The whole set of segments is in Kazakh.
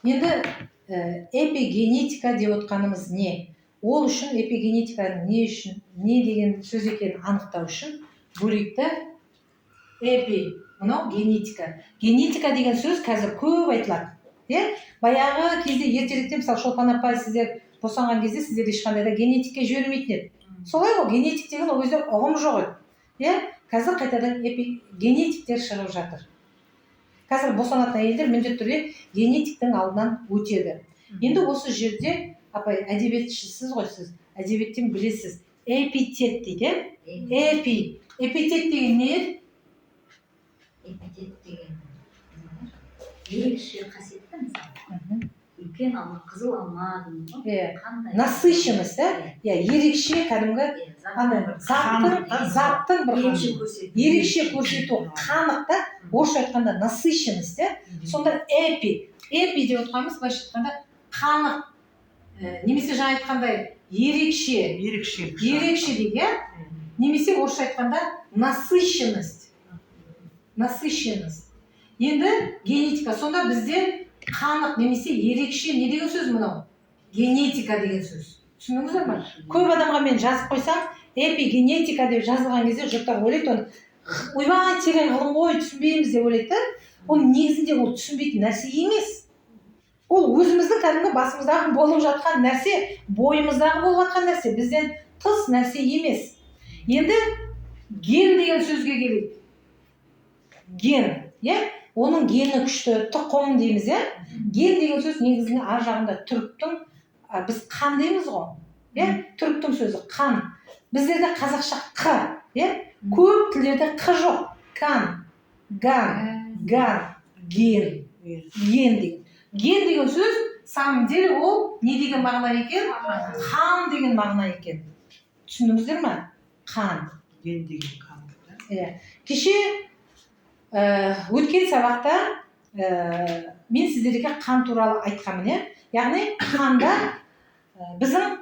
Енді эпигенетика деп отқанымыз не? Ол үшін эпигенетиканың не үшін, не деген сөз екенін анықтау үшін бөлейік та. Эпи, мынау генетика. Генетика деген сөз қазір көп айтылады, иә. Баяғы кезде, ертеректе, мысалы, Шолпан апай, сіздер босанған кезде сіздер ешқандай да генетикке жібермейтін еді, солай ғой? Генетик деген ол кезде ұғым жоқ еді, иә. Қазір қайтадан эпигенетиктер шығып жатыр. Қазір босанатын әйелдер міндетті түрде генетиктің алдынан өтеді. Енді осы жерде, апай, әдебиетшісіз ғой сіз, әдебиеттен білесіз, эпитет дейді, иә. Эпи, эпитет деген не еді? Эпитет деген ерекше қасиет та, мысалы, үлкен алма, қызыл алма дейміз ғой. Иә. Қандай? Насыщенность да, иә, ерекше, кәдімгі Иә, андай заттың заттың бір заттың бір ерекше көрсету. Ерекше көрсету, қанық та, орысша айтқанда, насыщенность, иә. Сонда эпи деп отқанымыз, былайша айтқанда, қанық, немесе жаңа айтқандай, ерекше. Ерекшелік. Ерекшелік, иә, немесе орысша айтқанда, насыщенность, насыщенность. Енді генетика сонда бізде қанық немесе ерекше не деген сөз? Мынау генетика деген сөз, түсіндіңіздер ма? Көп адамға мен жазып қойсам, эпигенетика деп жазылған кезде жұрттар ойлайды, оны ойбай, терең ғылым ғой, түсінбейміз деп ойлайды да. Оның негізінде ол түсінбейтін нәрсе емес, ол өзіміздің кәдімгі басымыздағы болып жатқан нәрсе, бойымыздағы болып жатқан нәрсе, бізден тыс нәрсе емес. Енді ген деген сөзге келейік. Ген, иә, оның гені күшті, тұқым дейміз, иә. Ген деген сөз негізінде ар жағында түріктің, біз қан дейміз ғой, иә, түріктің сөзі қан. Біздерде қазақша қ, иә, көп тілдерде қ жоқ. Кан, ган, ган, ген. Ген деген, ген деген сөз самом деле ол не деген мағына екен? Қан деген мағына екен, түсіндіңіздер ма? Қан. Ген деген қан да. Иә. Кеше, өткен сабақта мен сіздерге қан туралы айтқанмын, иә. Яғни қанда біздің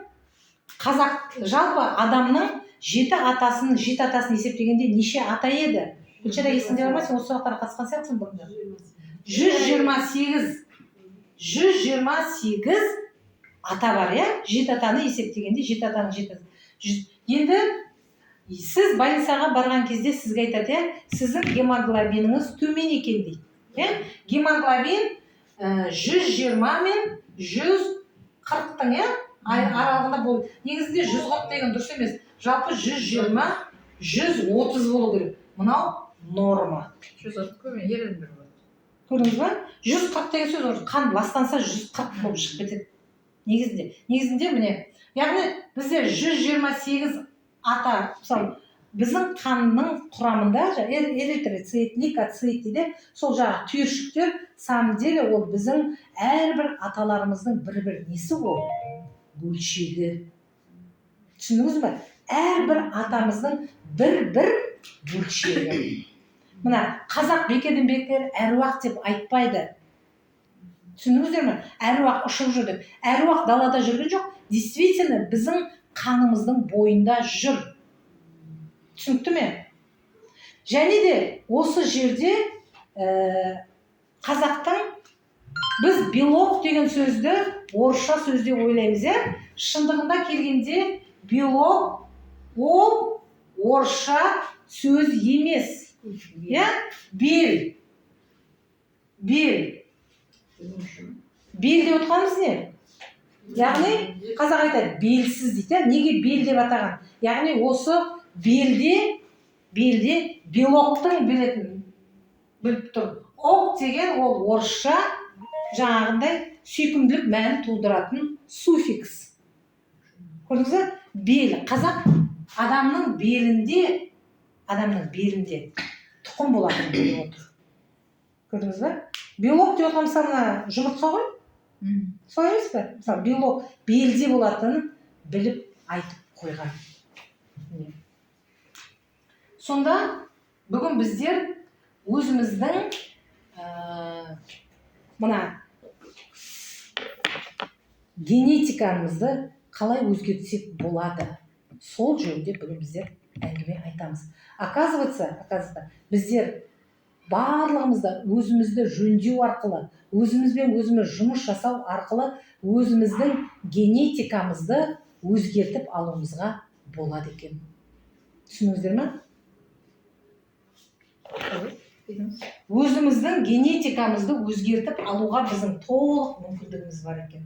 қазақ, жалпы адамның жеті атасын, жеті атасын есептегенде неше ата еді? Гүлшара, есіңде бар ма? Сен осы сабақтарға қатысқан сияқтысың бұрында. 128, 128 ата бар, иә. Жеті атаны есептегенде, жеті атаның жеті енді сіз больницаға барған кезде сізге айтады, иә, сіздің гемоглобиніңіз төмен екен дейді, иә. Гемоглобин 120 мен 140-тың, иә, аралығында бол. Негізінде 140 деген дұрыс емес, жалпы 120, 130 болу керек, мынау норма. 140 көп, 51 болады. Көрдіңіз ба? 140 деген сөз уже қан ластанса, 140 болып шығып кетеді негізінде. Негізінде, міне, яғни бізде 128 ата, мысалы, біздің қанның құрамында эритроцит, лейкоцит дейді, сол жаңағы түйіршіктер, самом деле ол біздің әрбір аталарымыздың бір бір несі, ол бөлшегі, түсіндіңіз ба? Әрбір атамыздың бір бір бөлшегі. Мына қазақ бекерден бекер әруақ деп айтпайды, түсіндіңіздер ме? Әруақ ұшып жүр деп. Әруақ далада жүрген жоқ, действительно біздің қанымыздың бойында жүр, түсінікті ме? Және де осы жерде қазақтың, біз белок деген сөзді орысша сөз деп ойлаймыз, иә. Шындығында келгенде, белок ол орысша сөз емес, иә. Бел, бел, бел деп отқанымыз не? Яғни қазақ айтады, белсіз дейді, иә. Неге бел деп атаған? Яғни осы белде, белде белоктың беретін біліп тұр. Ок деген ол орысша жаңағындай сүйкімділік мәнін тудыратын суффикс, көрдіңіз ба? Бел, қазақ адамның белінде, адамның белінде тұқым болатынын біліп отыр, көрдіңіз ба? Белок деп отқан, мысалы, мына жұмыртқа ғой, солай емес пе? Мысалы, белок белде болатынын біліп айтып қойған. Міне. Сонда бүгін біздер өзіміздің мына генетикамызды қалай өзгертсек болады, сол жөнінде бүгін біздер әңгіме айтамыз. Оказывается, біздер Барлығымыз да өзімізді жөндеу арқылы, өзімізбен өзіміз жұмыс жасау арқылы өзіміздің генетикамызды өзгертіп алуымызға болады екен. Түсіндіңіздер ма? Өзіміздің генетикамызды өзгертіп алуға біздің толық мүмкіндігіміз бар екен.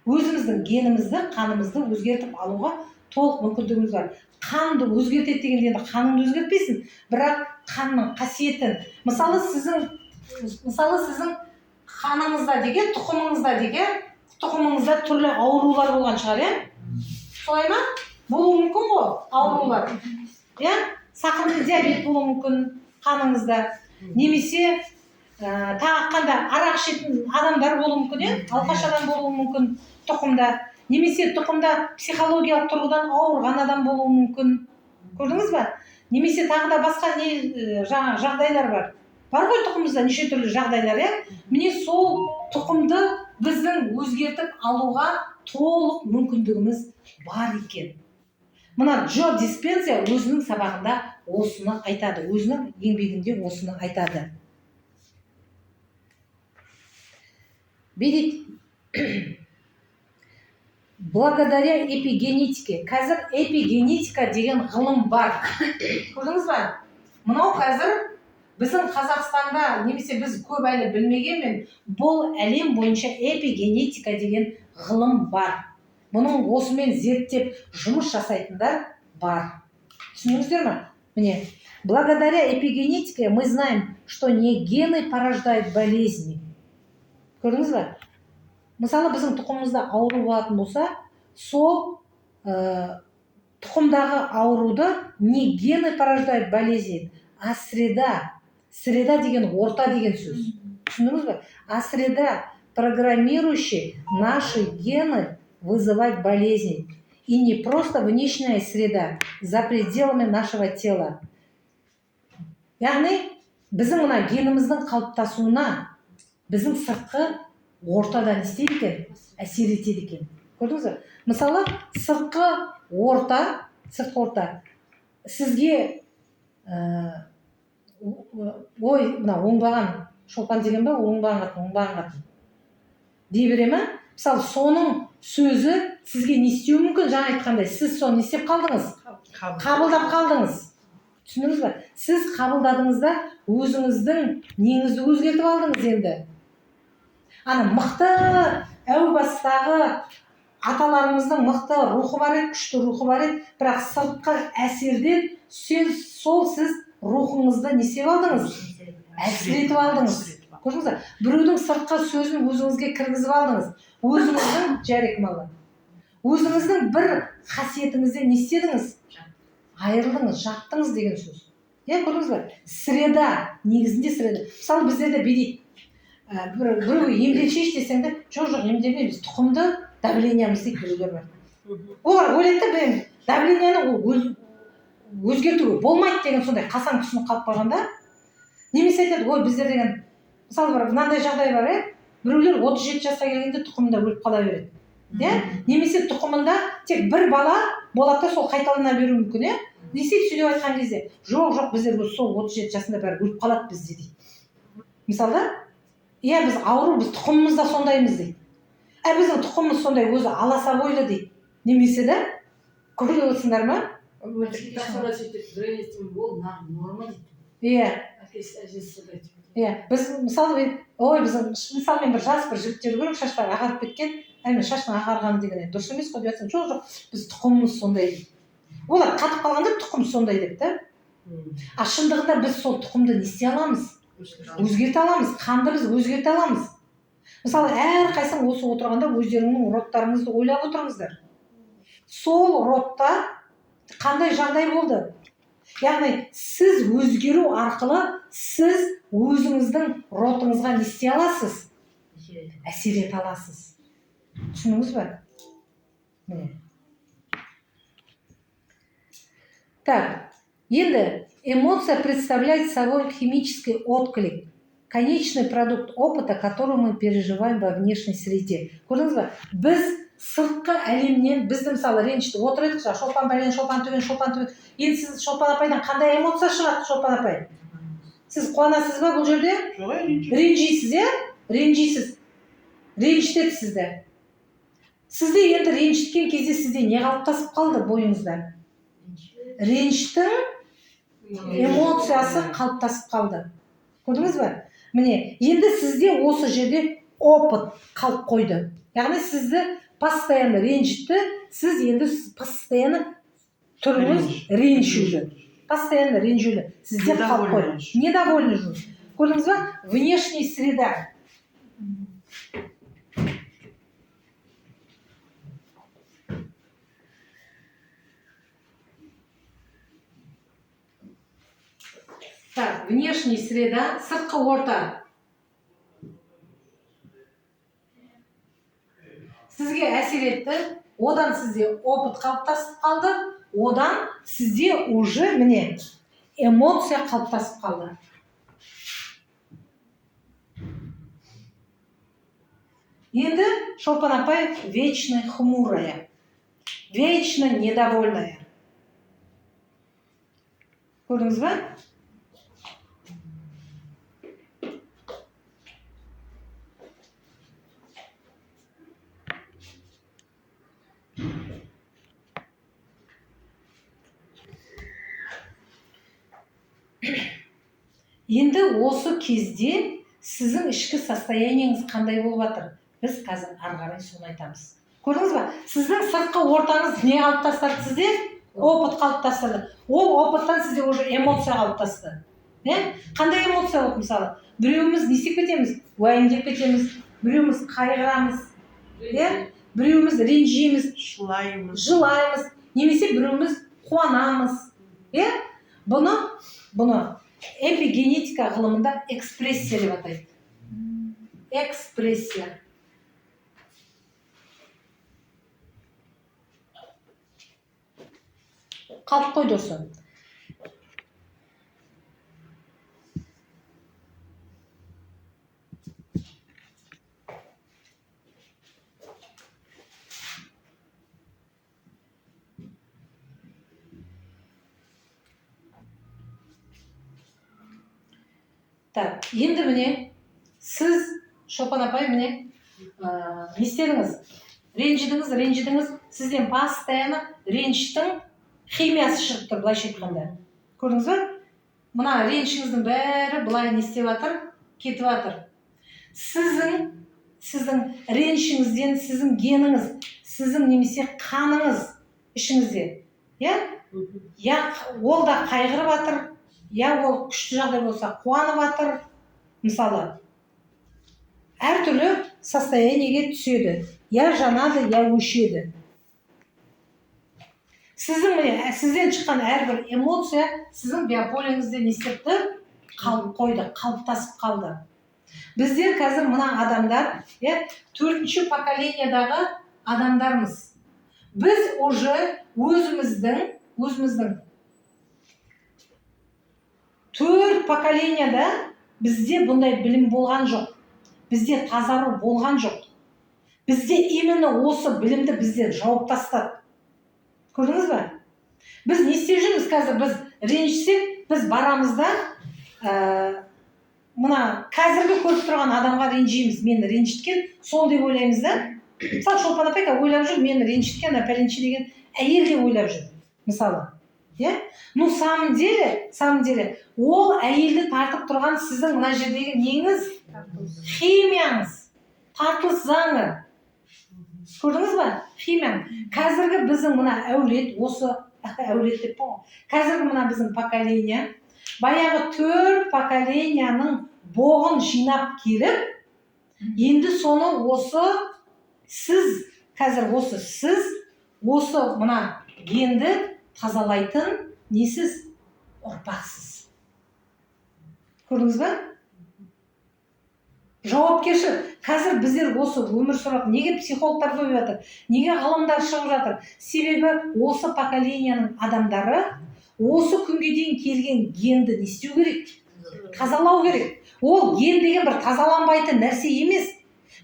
Өзіміздің генімізді, қанымызды өзгертіп алуға толық мүмкіндігіміз бар. Қанды өзгертеді дегенде енді қаныңды өзгертпейсің, бірақ қанның қасиетін, мысалы сіздің қаныңызда деген, тұқымыңызда деген, тұқымыңызда түрлі аурулар болған шығар, иә? Солай ма? Болуы мүмкін ғой аурулар, иә? Сахарный диабет болуы мүмкін қаныңызда, немесе тағы қандай, арақ ішетін адамдар болуы мүмкін, иә? Алқаш адам болуы мүмкін тұқымда, немесе тұқымда психологиялық тұрғыдан ауырған адам болуы мүмкін, көрдіңіз ба? Немесе тағы да басқа не жаңа жағдайлар бар ғой тұқымымызда, неше түрлі жағдайлар, иә? Міне, сол тұқымды біздің өзгертіп алуға толық мүмкіндігіміз бар екен. Мына Джо Диспенза өзінің сабағында осыны айтады, өзінің еңбегінде осыны айтады. Видите, благодаря эпигенетике. Қазір эпигенетика деген ғылым бар, көрдіңіз ба? Мынау қазір біздің Қазақстанда немесе біз көп әлі білмегенмен, бұл әлем бойынша эпигенетика деген ғылым бар. Бұның осымен зерттеп жұмыс жасайтындар бар, түсіндіңіздер ма? Міне, благодаря эпигенетике мы знаем, что не гены порождают болезни. Көрдіңіз ба? Мысалы, біздің тұқымымызда ауру болатын болса, сол тұқымдағы ауруды не гены порождают болезни, а среда. Среда деген орта деген сөз, түсіндіңіз ба? А среда, программирующая наши гены вызывать болезни. И не просто внешняя среда за пределами нашего тела. Яғни біздің мына геніміздің қалыптасуына біздің сыртқы ортада не істейді екен? Әсер етеді екен, көрдіңіз бе? Мысалы, сыртқы орта сізге ой, мына оңбаған Шолпан деген ба, оңбаған қатын, оңбаған қатын дей бере ма? Мысалы, соның сөзі сізге не істеуі мүмкін? Жаңа айтқандай, сіз соны не істеп қалдыңыз? Қабылдап қалдыңыз, түсіндіңіз ба? Сіз қабылдадыңыз да, өзіңіздің неңізді өзгертіп алдыңыз. Енді ана мықты әу бастағы аталарымыздың мықты рухы бар еді, күшті рухы бар еді, бірақ сыртқы әсерден сен, сол сіз рухыңызды не істеп алдыңыз? Әлсіретіп алдыңыз, көрдіңіз ба? Біреудің сыртқы сөзін өзіңізге кіргізіп алдыңыз. Өзіңіздің жарикмалы, өзіңіздің бір қасиетіңізден не істедіңіз? Айырылдыңыз, жаттыңыз деген сөз, иә? Көрдіңіз ба? Среда, негізінде среда. Мысалы, біздерде бүйтеді, біреуге емделшейші десең де, жоқ, жоқ, емделмейміз, тұқымды давлениямыз дейді біреулер бар. Олар ойлайды да, мен давлениені ол өзгертуге болмайды деген сондай қасаң түсінік қалып қойған да. Немесе айтады: ой, біздер деген, мысалы, бір мынандай жағдай бар, иә? Біреулер 37 жасқа келгенде тұқымында өліп қала береді, иә? Немесе тұқымында тек бір бала болады да, сол қайталана беруі мүмкін, иә? Не істейді сөйтіп айтқан кезде? Жоқ, жоқ, біздер сол 37 жасында бәрі өліп қалады бізде дейді. Мысалы да, иә, біз ауру, біз тұқымымызда сондаймыз дейді. Ә, біздің тұқымымыз сондай өзі, аласа бойлы дейді. Немесе да, көріп отырсыңдар ма? Сонда сөйтіп біреу ол норма дейді. Иә. Әкесі, әжесі сондай дейді. Иә, біз мысалы мен, ой, біздің, мысалы, мен бір жас бір жігіттерді көремін, шаштары ағарып кеткен. Әй, мен шаштың ағарғаны деген енді дұрыс емес қой деп жатсам, жоқ, жоқ, біз тұқымымыз сондай дейді. Олар қатып қалғанда тұқым сондай деп та. А шындығында біз сол тұқымды не істей аламыз? Өзгерте аламыз. Қанды біз өзгерте аламыз. Мысалы, әрқайсың осы отырғанда өздеріңнің родтарыңызды ойлап отырыңыздар. Сол родта қандай жағдай болды? Яғни сіз өзгеру арқылы сіз өзіңіздің родыңызға не істей аласыз? Әсер ете аласыз, түсіндіңіз ба? Міне, так, енді эмоция представляет собой химический отклик, конечный продукт опыта, который мы переживаем во внешней среде. Көрдіңіз ба? Біз сыртқы әлемнен, бізді, мысалы, ренжітіп отыр едік жаңа, Шолпан бәлен, Шолпан түген, Шолпан түген. Енді сіз Шолпан апайдан қандай эмоция шығады? Шолпан апай Сіз қуанасыз ба бұл жерде? Жоқ, ренжимін. Ренжисіз, иә? Ренжисіз. Ренжітеді сізді. Сізде енді ренжіткен кезде сізде не қалыптасып қалды бойыңызда? Реніштің эмоциясы қалыптасып қалды. Көрдіңіз бе? Міне, енді сізде осы жерде опыт қалып қойды. Яғни сізді постоянно ренжітті, сіз енді постоянно түріңіз ренжулі. Постоянно ренжулі. Сізде қалып қойды. Недовольный. Недовольный жүру. Көрдіңіз ба? Внешний среда. Так, внешний среда, сыртқы орта. Сізге әсер етті, одан сізде опыт қалыптасып қалды, одан сізде уже міне эмоция қалыптасып қалды. Енді Шолпан апай вечно хмурая, вечно недовольная. Көрдіңіз ба? Енді осы кезде сіздің ішкі состояниеңіз қандай болып жатыр? Біз қазір ары қарай соны айтамыз. Көрдіңіз ба? Сіздің сыртқы ортаңыз не қалыптастырды сізде? Опыт қалыптастырды. Ол опыттан сізде уже эмоция қалыптасты. Не? Қандай эмоция болды мысалы? Біреуіміз не істеп кетеміз? Уайымдап кетеміз. Біреуіміз қайғырамыз. Иә? Біреуіміз ренжиміз, Жылаймыз. жылаймыз, немесе біреуіміз қуанамыз. Иә? Бұны эпигенетика ғылымында экспрессия деп атайды. Экспрессия. Қалып қойды осы. Так, енді міне сіз Шолпан апай міне не істедіңіз? Ренжідіңіз, ренжідіңіз. Сізден постоянно реніштің химиясы шығып тұр, былайша айтқанда. Көрдіңіз ба? Мына ренішіңіздің бәрі былай не істеп жатыр? Кетіп жатыр. Сіздің ренішіңізден, сіздің геніңіз, сіздің немесе қаныңыз ішіңізде. Иә? Я ол да қайғырып жатыр, я ол күшті жағдай болса қуанып жатыр. Мысалы, әртүрлі состояниеге түседі. Я жанады, я өшеді. Сіздің міне, сізден шыққан әрбір эмоция сіздің биополеңізде не істепті? Қалып қойды, қалыптасып қалды. Біздер қазір мына адамдар, иә, төртінші поколениядағы адамдармыз. Біз уже өзіміздің төрт поколенияда бізде бұндай білім болған жоқ. Бізде тазару болған жоқ. Бізде именно осы білімді бізден жауып тастады. Көрдіңіз ба? Біз не істеп жүрміз қазір? Біз ренжісек, біз барамыз да, мына қазіргі көріп тұрған адамға ренжиміз. Мені ренжіткен сол деп ойлаймыз да. Мысалы, Шолпан апай ойлап жүр, мені ренжіткен ана пәленше деген әйел деп ойлап жүр. Мысалы, иә? Ну, самом деле, ол әйелді тартып тұрған сіздің мына жердегі неңіз? Химияңыз. Тартылыс заңы. Көрдіңіз ба? Химия. Қазіргі біздің мына әулет, осы әулет деп қой. Қазіргі мына біздің поколение, баяғы төрт поколенияның боғын жинап келіп, енді соны осы сіз, қазір осы сіз, осы мына генді тазалайтын несіз? Ұрпақсыз. Көрдіңіз ба? Жауапкершілік. Қазір біздер осы өмір сүріп, неге психологтар көбейіп жатыр, неге ғылымдар шығып жатыр? Себебі осы поколенияның адамдары осы күнге дейін келген генді не істеу керек? Тазалау керек. Ол ген деген бір тазаланбайтын нәрсе емес.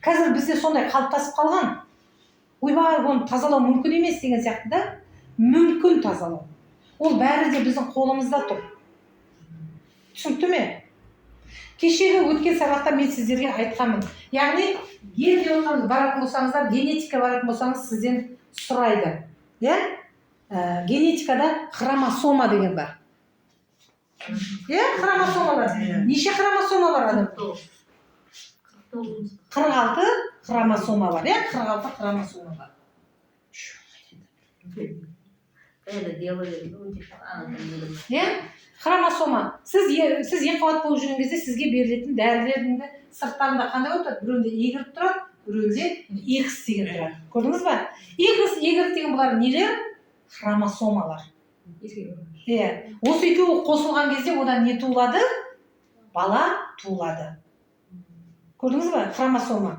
Қазір бізде сондай қалыптасып қалған. Ойбай, оны тазалау мүмкін емес деген сияқты да? Мүмкін тазалау. Ол бәрі де біздің қолымызда тұр. Түсінікті ме? Кешегі өткен сабақта мен сіздерге айтқанмын, яғни ген деп отырғанымыз, баратын болсаңыздар, генетика баратын болсаңыз, сізден сұрайды, иә. Генетикада хромосома деген бар, иә, хромосомалар. Неше хромосома бар адамда? 49. 46 хромосома бар, иә, 46 хромосома бар. Это делали, ну, типа, ана там не Иә, хромосома. Сіз екіқабат болып жүрген кезде сізге берілетін дәрілердің де сырттарында қандай болып тұрады? Біреуінде Y тұрады, біреуінде X деген тұрады, көрдіңіз ба? X, Y деген бұлар нелер? Хромосомалар, иә. Осы екеуі қосылған кезде одан не туылады? Бала туылады, көрдіңіз ба? Хромосома.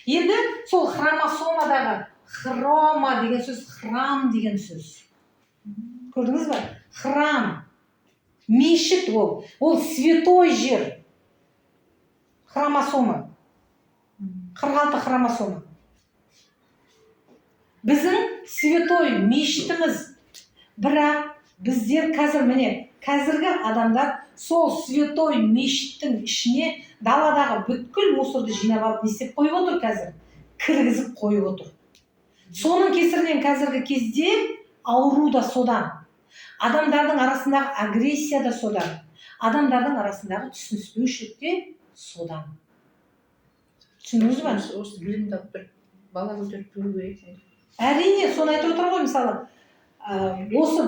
Енді сол хромосомадағы хрома деген сөз храм деген сөз, көрдіңіз ба? Храм, мешіт, ол святой жер. Хромосома, 46 хромосома біздің святой мешітіміз. Бірақ біздер қазір, міне, қазіргі адамдар сол святой мешіттің ішіне даладағы бүткіл мусорды жинап алып, не істеп қойып отыр қазір? Кіргізіп қойып отыр. Соның кесірінен қазіргі кезде ауру да содан, адамдардың арасындағы агрессия да содан, адамдардың арасындағы түсініспеушілік те содан, түсіндіңіз ба? Осы білімді алып бір бала көтеріп беру керек енді. Әрине, соны айтып отыр ғой. Мысалы, осы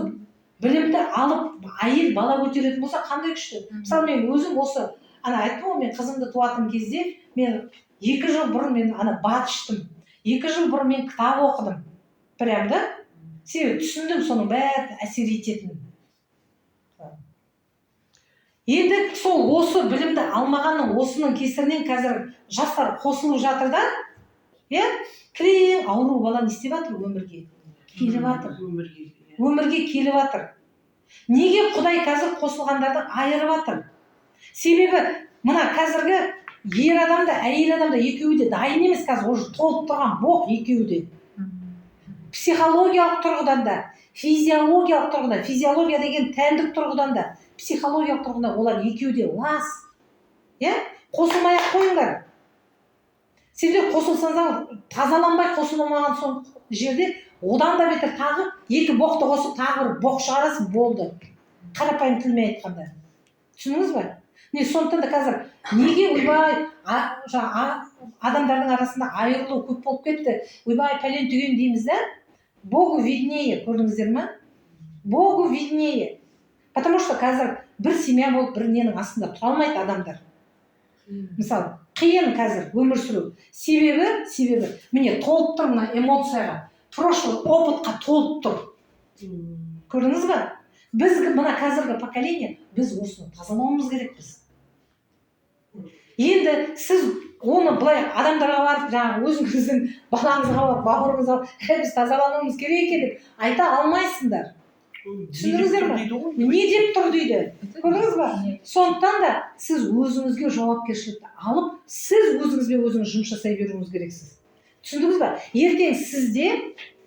білімді алып әйел бала көтеретін болса, қандай күшті. Мысалы, мен өзім осы ана айттым ғой, мен қызымды туатын кезде мен 2 жыл бұрын мен ана БАД іштім, 2 жыл бұрын мен кітап оқыдым прям да, себебі түсіндім соның бәрі әсер ететінін. Енді сол осы білімді алмағанның, осының кесірінен қазір жастар қосылып жатыр да, иә, кілең ауру бала не істеп жатыр? Өмірге келіп жатыр. Өмірге, иә. Өмірге келіп жатыр. Неге Құдай қазір қосылғандарды айырып жатыр? Себебі мына қазіргі ер адам да, әйел адам да, екеуі де дайын емес қазір, уже толып тұрған боқ екеуі де, психологиялық тұрғыдан да, физиологиялық тұрғыдан, физиология деген тәндік тұрғыдан да, психологиялық тұрғыдан олар екеуі де лас, иә. Қосылмай ақ қойыңдар сендер. Қосылсаңдар, тазаланбай қосылмаған соң жерде одан да бетер тағы екі боқты қосып, тағы бір боқ шығарасың, болды, қарапайым тілмен айтқанда, түсіндіңіз ба? Не, сондықтан да қазір неге, ойбай, жаңа адамдардың арасында айырылу көп болып кетті, ойбай, пәлен түген дейміз да. Богу виднее, көрдіңіздер ма? Богу виднее, потому что қазір бір семья болып, бір ненің астында тұра алмайды адамдар. Мысалы, қиын қазір өмір сүру, себебі міне, толып тұр мына эмоцияға, прошлый опытқа толып тұр, көрдіңіз ба? Біз мына қазіргі поколение, біз осыны тазалауымыз керекпіз. Енді сіз оны былай адамдарға барып, жаңағы өзіңіздің балаңызға барып, бауырыңызға барып, «Ей, біз тазалануымыз керек екен» деп айта алмайсыңдар. Түсіндіңіздер ме? Дейді ғой. Не деп тұр дейді, көрдіңіз ба? Сондықтан да сіз өзіңізге жауапкершілікті алып, сіз өзіңізбен өзіңіз жұмыс жасай беруіңіз керексіз, түсіндіңіз ба? Ертең сізде,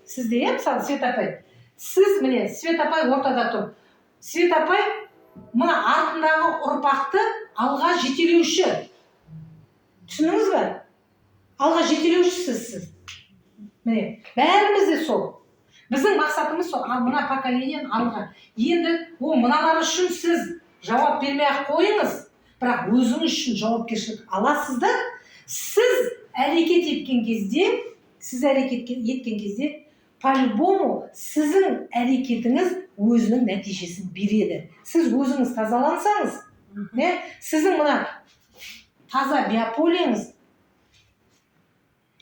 иә, мысалы, Света апай, сіз, міне, Света апай ортада тұр. Света апай мына артындағы ұрпақты алға жетелеуші, түсіндіңіз ба? Алға жетелеушісіз сіз. Міне, бәріміз де сол, біздің мақсатымыз сол, ал мына поколениені алға. Енді ол мыналар үшін сіз жауап бермей ақ қойыңыз, бірақ өзіңіз үшін жауапкершілік аласыз да. Сіз әрекет еткен кезде, сіз әрекет еткен кезде по любому сіздің әрекетіңіз өзінің нәтижесін береді. Сіз өзіңіз тазалансаңыз, иә, сіздің мына таза биополеңіз,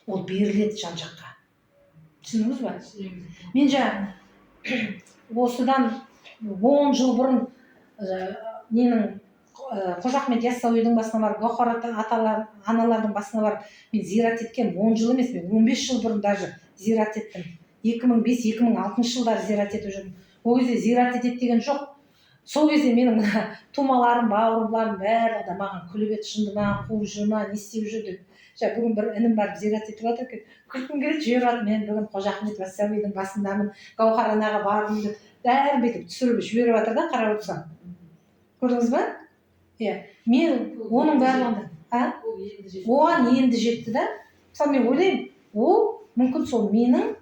ол беріледі жан жаққа, түсіндіңіз ба? Мен жаңа осыдан 10 жыл бұрын ненің, Қожа Ахмет Яссауидің басына барып, Гауһар аталар, аналардың басына барып мен зиярат еткенмін. 10 жыл емес, мен 15 жыл бұрын даже зиярат еттім. 2005-2006 жылдары зиярат етіп жүрдім. Ол кезде зиярат етеді деген жоқ. Сол кезде менің мына тумаларым, бауырларым, барлығы да маған күліп еді: «Жынды ма, қуып жүр ма, не істеп жүр?» – деп. Жаңа бүгін бір інім барып зиярат етіп жатыр екен, күлкім келеді, жіберіп жатыр: «Мен бүгін Қожа Ахмет Яссауидің басындамын, Гауһар анаға бардым», – деп бәрін бүйтіп түсіріп жіберіп жатыр да. Қарап отырсаң, көрдіңіз ба? Иә, мен оның барлығында а Ол енді жетті. Оған енді жетті да. Мысалы, мен ойлаймын, ол мүмкін сол менің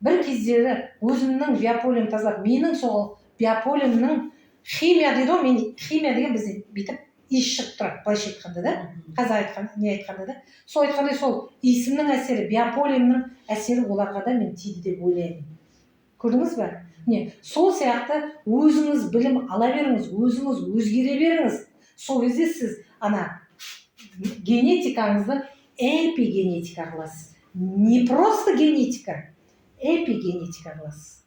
бір кездері өзімнің биополем тазалап, менің сол биополемнің химия дейді ғой. Мен химия деген бізде бүйтіп иіс шығып тұрады, былайша айтқанда да, қазақ айтқан не айтқанда да, сол айтқандай, сол иісімнің әсері, биополемнің әсері оларға да мен тиді деп ойлаймын. Көрдіңіз ба? Не сол сияқты өзіңіз білім ала беріңіз, өзіңіз өзгере беріңіз. Сол кезде сіз ана генетикаңызды эпигенетика қыласыз. Не просто генетика, эпигенетика қыласыз.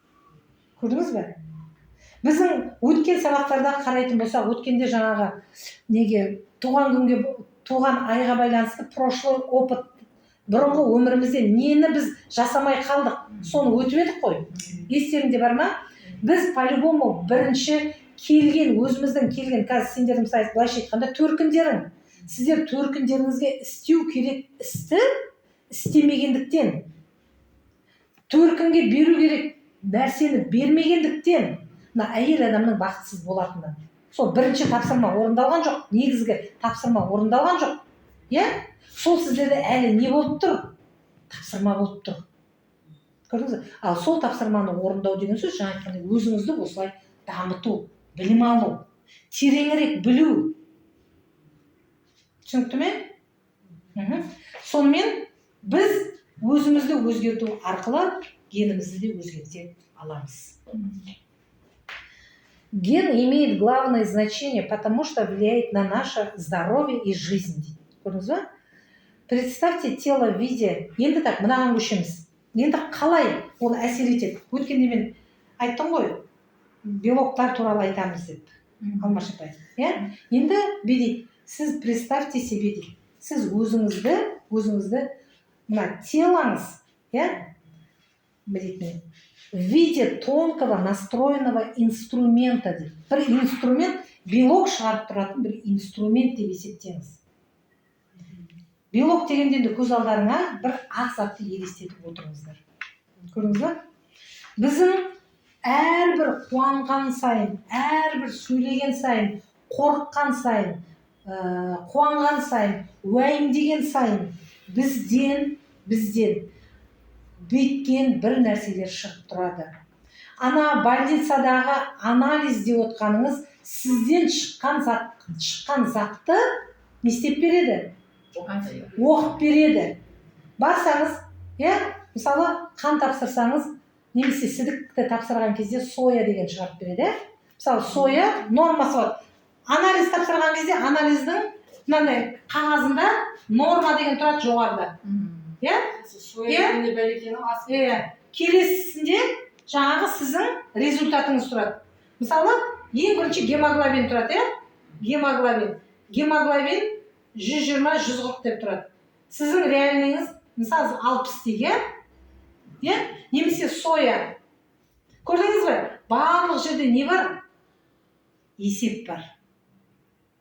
Көрдіңіз бе? Біздің өткен сабақтарда қарайтын болсақ, өткенде жаңағы неге, туған күнге, туған айға байланысты прошлый опыт, бұрынғы өмірімізде нені біз жасамай қалдық, соны өтіп едік қой. Естеріңде бар ма? Біз по любому бірінші келген, өзіміздің келген, қазір сендердің, мысалы, былайша айтқанда, төркіндерің, сіздер төркіндеріңізге істеу керек істі істемегендіктен, төркінге беру керек нәрсені бермегендіктен, мына әйел адамның бақытсыз болатыны. Сол бірінші тапсырма орындалған жоқ, негізгі тапсырма орындалған жоқ, иә. Сол сіздерде әлі не болып тұр? Тапсырма болып тұр. Көрдіңіз бе? Ал сол тапсырманы орындау деген сөз, жаңа айтқандай, өзіңізді осылай дамыту, білім алу, тереңірек білу. Түсінікті ме? Сонымен біз өзімізді өзгерту арқылы генімізді де өзгерте аламыз. Ген имеет главное значение, потому что влияет на наше здоровье и жизнь дейді. Көрдіңіз ба? Представьте тело в виде. Енді так, мынаған көшеміз. Енді қалай ол әсер етеді? Өткенде мен айттым ғой, белоктар туралы айтамыз деп, Алмаш апай, иә. Енді бүй дейді: сіз представьте себе дейді, сіз өзіңізді, мына телоңыз, иә, дейді, в виде тонкого настроенного инструмента дейді. Бір инструмент, белок шығарып тұратын бір инструмент деп есептеңіз. Белок дегенде енді көз алдарыңа бір ақ затты елестетіп отырыңыздар. Көрдіңіз ба? Біздің әрбір қуанған сайын, әрбір сөйлеген сайын, қорыққан сайын, қуанған сайын, уайымдеген сайын бізден бүйткен бір нәрселер шығып тұрады. Ана больницадағы анализ деп отқаныңыз сізден шыққан зат, шыққан затты не істеп береді? Оқып береді. Барсаңыз, иә, мысалы, қан тапсырсаңыз немесе сідікті тапсырған кезде соя деген шығарып береді, иә. Мысалы, соя нормасы бар. Анализ тапсырған кезде анализдің мынандай қағазында норма деген тұрады жоғарыда, иә. Соя Иә. дегенде бәлекені асып Иә, келесісінде жаңағы сіздің результатыңыз тұрады. Мысалы, ең бірінші гемоглобин тұрады, иә. Гемоглобин 120, 140 деп тұрады. Сіздің реальныйыңыз, мысалы, 60 дейік, иә, немесе соя. Көрдіңіз бе? Барлық жерде не бар? Есеп бар.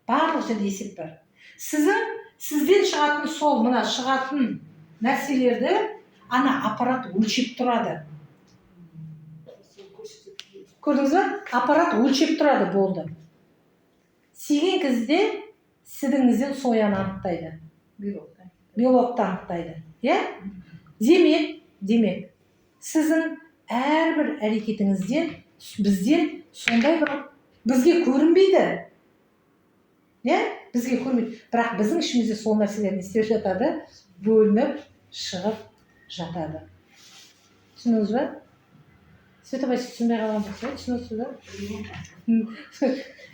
Барлық жерде есеп бар. Сізден шығатын, сол мына шығатын нәрселерді ана аппарат өлшеп тұрады. Көрдіңіз ба? Аппарат өлшеп тұрады, болды. Сиген кезде сідіңізден сояны анықтайды, белокты анықтайды, иә. Демек, сіздің әрбір әрекетіңізден бізден сондай бір бізге көрінбейді, иә, бізге көрінбейді, бірақ біздің ішімізде сол нәрселер не істеп жатады? Бөлініп шығып жатады. Түсіндіңіз ба? Света апай, сіз түсінбей қалған жоқсыз ба? Түсініп отырсыз ба?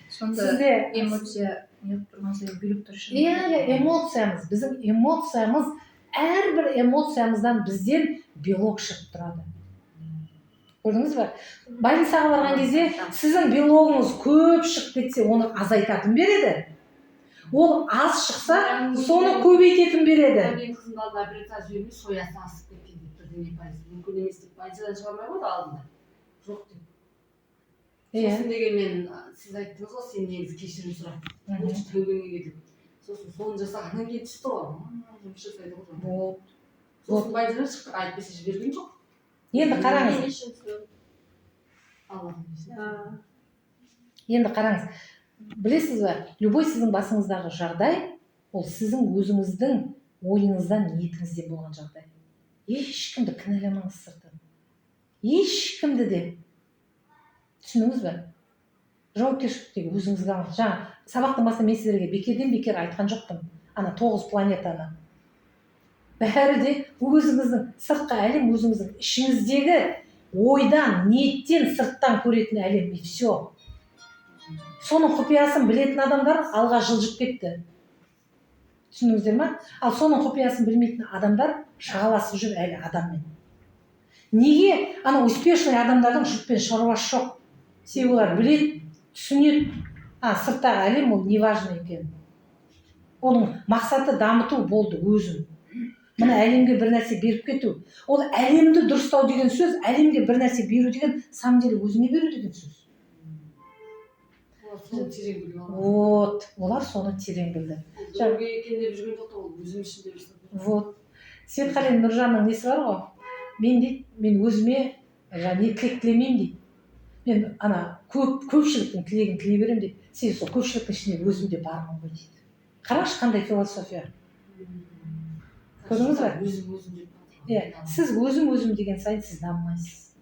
Сонда Сізде эмоция неғып тұрған сайын белоктар шығады. Иә, эмоциямыз, біздің эмоциямыз, әрбір эмоциямыздан бізден белок шығып тұрады. Көрдіңіз ба? Больницаға барған кезде сіздің белогыңыз көп шығып кетсе, оны азайтатын береді. Ол аз шықса, соны көбейтетін береді. Менің қызымды алдына операция жібермей, соясы асып кеткен деп, бірдеңе пайыз, мүмкін емес деп, больницадан шығармай қойды алдында, жоқ деп. Сосын деген мен, сіз айттыңыз ғой, сен негізі кешірім сұра, лучше тәубеңе кел деп. Сосын соны жасағаннан кейін түсті ғой. Жұмыс жасайды ғой жаңағы. Вот. Сосын больницадан шықтық, әйтпесе жіберген жоқ. Енді қараңыз. Аллахым. Енді қараңыз. Білесіз ба, любой сіздің басыңыздағы жағдай ол сіздің өзіңіздің ойыңыздан, ниетіңізден болған жағдай. Ешкімді кінәламаңыз сыртын, ешкімді де, түсіндіңіз бе? Жауапкершілік тек өзіңізге алыңыз. Жаңа сабақтың басында мен сіздерге бекерден бекер айтқан жоқпын ана тоғыз планетаны. Бәрі де өзіңіздің, сыртқы әлем өзіңіздің ішіңіздегі ойдан, ниеттен, сырттан көретін әлем, и все. Соның құпиясын білетін адамдар алға жылжып кетті, түсіндіңіздер ма? Ал соның құпиясын білмейтін адамдар шағаласып жүр әлі адаммен. Неге ана успешный адамдардың жұртпен шаруасы жоқ? Себебі олар біледі, түсінеді, а сырттағы әлем ол неважно екен. Оның мақсаты дамыту болды өзін, мына әлемге бір нәрсе беріп кету. Ол әлемді дұрыстау деген сөз, әлемге бір нәрсе беру деген, самом деле өзіңе беру деген сөз. Олар соны терең біліп алған. Вот, олар соны терең білді. Ол біреуге екен деп жүрген жоқ та, ол өзім үшін деп жүрді. Вот, Светқали Нұржанның несі бар ғой, мен дейді, мен өзіме жаңа не тілек тілемеймін дейді, мен ана көп көпшіліктің тілегін тілей беремін дейді. Себебі сол көпшіліктің ішінде өзім де бармын ғой дейді. Қарашы, қандай философия, көрдіңіз бе? Өзім, өзім деп. Иә, сіз өзім, өзім деген сайын сіз дамымайсыз.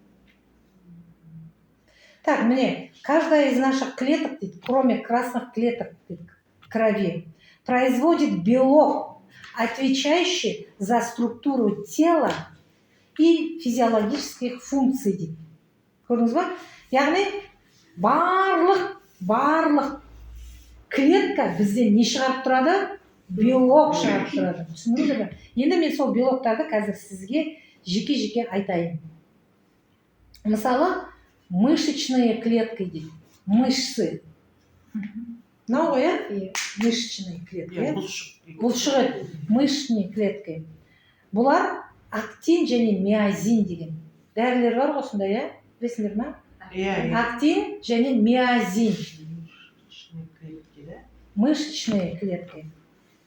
Так, міне, каждая из наших клеток дейді, кроме красных клеток дейді, крови, производит белок, отвечающий за структуру тела и физиологических функций дейді. Көрдіңіз ба? Яғни барлық клетка бізден не шығарып тұрады? Белок шығарып тұрады, түсіндіңіздер ме? Енді мен сол белоктарды қазір сізге жеке жеке айтайын. Мысалы, мышечные клетки дейді, мышцы мынау ғой, иә? Иә. Мышечные клетки. Иә. Иә. Бұлшық. Бұлшық ет, мышечные клетки. Бұлар актин және миозин деген дәрілер бар ғой сондай, иә, білесіңдер ма? Иә. Актин және миозин. Мышечные клетки, да? Мышечные клетки,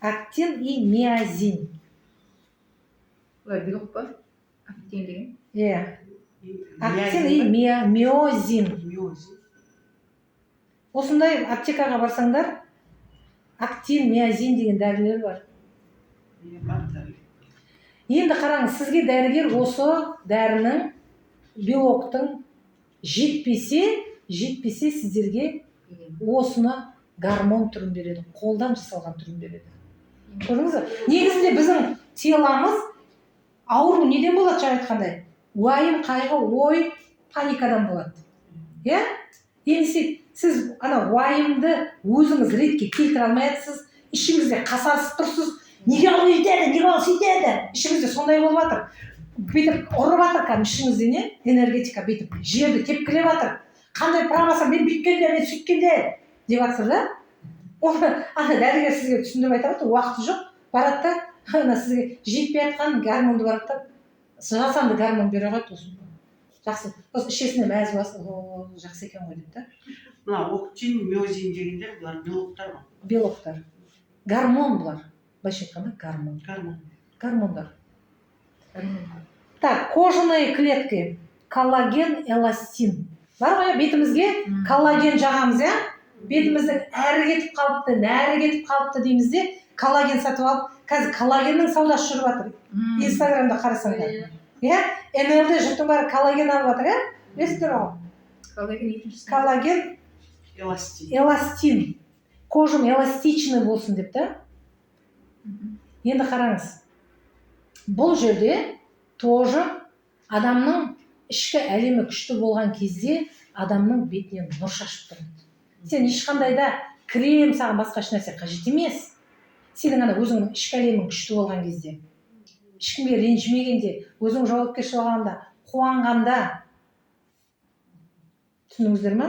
актин и миозин. Олар белок па, актин деген? Иә. И Актин и миозин миозин. ба? Миозин. Осындай аптекаға барсаңдар, актин, миозин деген дәрілер бар. Иә, бар дәрі. Енді қараңыз, сізге дәрігер осы дәрінің, белоктың жетпесе, сіздерге осыны гормон түрін береді, қолдан жасалған түрін береді. Көрдіңіз бе? Негізінде біздің тело мыз ауру неден болады? Жаңа айтқандай, уайым, қайғы, ой, паникадан болады, иә. Енді істейді? Сіз ана уайымды өзіңіз ретке келтіре алмай жатсыз, ішіңізде қасарысып тұрсыз: неге ол өйтеді, неге ол сөйтеді? Ішіңізде сондай болып жатыр, бүйтіп ұрып жатыр кәдімгі ішіңізде не энергетика, бүйтіп жерді тепкілеп жатыр. Қандай право сы, мен бүйткенде, мен сөйткенде деп жатсыз да. Оны ана дәрігер сізге түсіндіріп айтады ғой, уақыты жоқ. Барады да, ана сізге жетпей жатқан гормонды барады да, жасанды гормон бере қояды. Сосын жақсы, сосын ішесің де, мәз боласың: о, жақсы екен ғой деп та. Мына актин, миозин дегендер, бұлар белоктар ғой? Белоктар, гормон бұлар, былайша айтқанда, гормон. Гормон. Гормондар. Так, кожаные клетки, коллаген, эластин бар ғой, иә? Бетімізге коллаген жағамыз, иә. Бетіміздің әрі кетіп қалыпты, нәрі кетіп қалыпты дейміз де, коллаген сатып алып. Қазір коллагеннің саудасы жүріп жатыр Инстаграмда қарасаңдар, иә. НЛД жұрттың бәрі коллаген алып жатыр, иә, білесіздер ғой. Коллаген екіншісі. Коллаген. Эластин. Эластин, кожам эластичный болсын деп та. Енді қараңыз, бұл жерде тоже адамның ішкі әлемі күшті болған кезде адамның бетінен нұр шашып тұрады. Сен ешқандай да крем, саған басқа ешнәрсе қажет емес. Сенің ана өзіңнің ішкі әлемің күшті болған кезде, ешкімге ренжімегенде, өзің жауапкершілік алғанда, қуанғанда, түсіндіңіздер ма?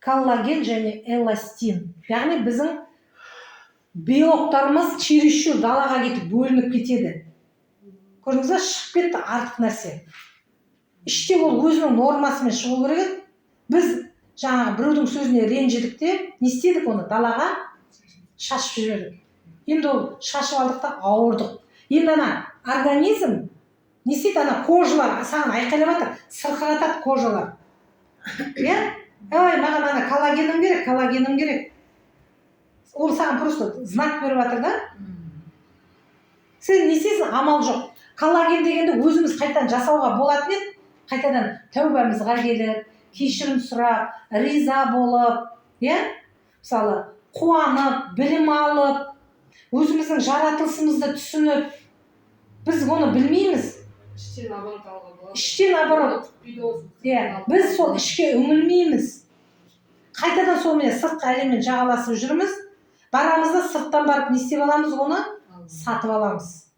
Коллаген және эластин, яғни біздің белоктарымыз чересчур далаға кетіп, бөлініп кетеді. Көрдіңіз ба, шығып кетті артық нәрсе. Іште ол өзінің нормасымен шығу керек еді. Біз жаңағы біреудің сөзіне ренжідік те, не істедік? Оны далаға шашып жібердік. Енді ол шашып алдық та, ауырдық. Енді ана организм не істейді? Ана кожалар саған айқайлап жатыр, сырқыратады кожалар, иә. Ай, маған ана коллагенім керек, коллагенім керек. Ол саған просто знак беріп жатыр да. Сен не істейсің? Амал жоқ. Коллаген дегенді өзіміз қайтадан жасауға болатын еді. Қайтадан тәубамызға келіп, кешірім сұрап, риза болып, иә, мысалы, қуанып, білім алып, өзіміздің жаратылысымызды түсініп. Біз оны білмейміз. Іштен наоборот алуға болады. Іштен наоборот. Иә, біз сол ішке үңілмейміз. Қайтадан сонымен сыртқы әлеммен жағаласып жүрміз. Барамыз да, сырттан барып не істеп аламыз? Оны сатып аламыз.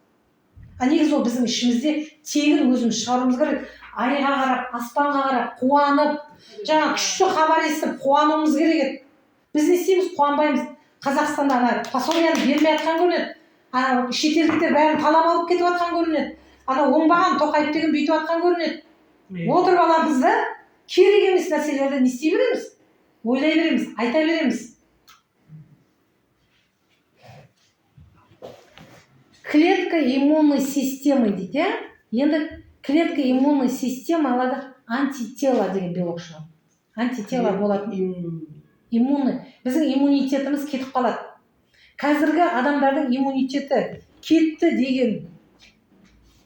А негізі ол біздің ішімізде тегін, өзіміз шығаруымыз керек. Айға қарап, аспанға қарап қуанып, жаңа күшті хабар естіп қуануымыз керек еді. Біз не істейміз? Қуанбаймыз. Қазақстанда ана пособияны бермей жатқан көрінеді, ана шетелдіктер бәрін талап алып кетіп жатқан көрінеді, ана оңбаған Тоқаев деген бүйтіп жатқан көрінеді. Отырып аламыз да, керек емес нәрселерді не істей береміз? Ойлай береміз, айта береміз. Клетка иммунной системы дейді, иә. Енді клетка иммунной системаларда антитело деген белок шығады. Антитело болатын иммунный. Біздің иммунитетіміз кетіп қалады. Қазіргі адамдардың иммунитеті кетті деген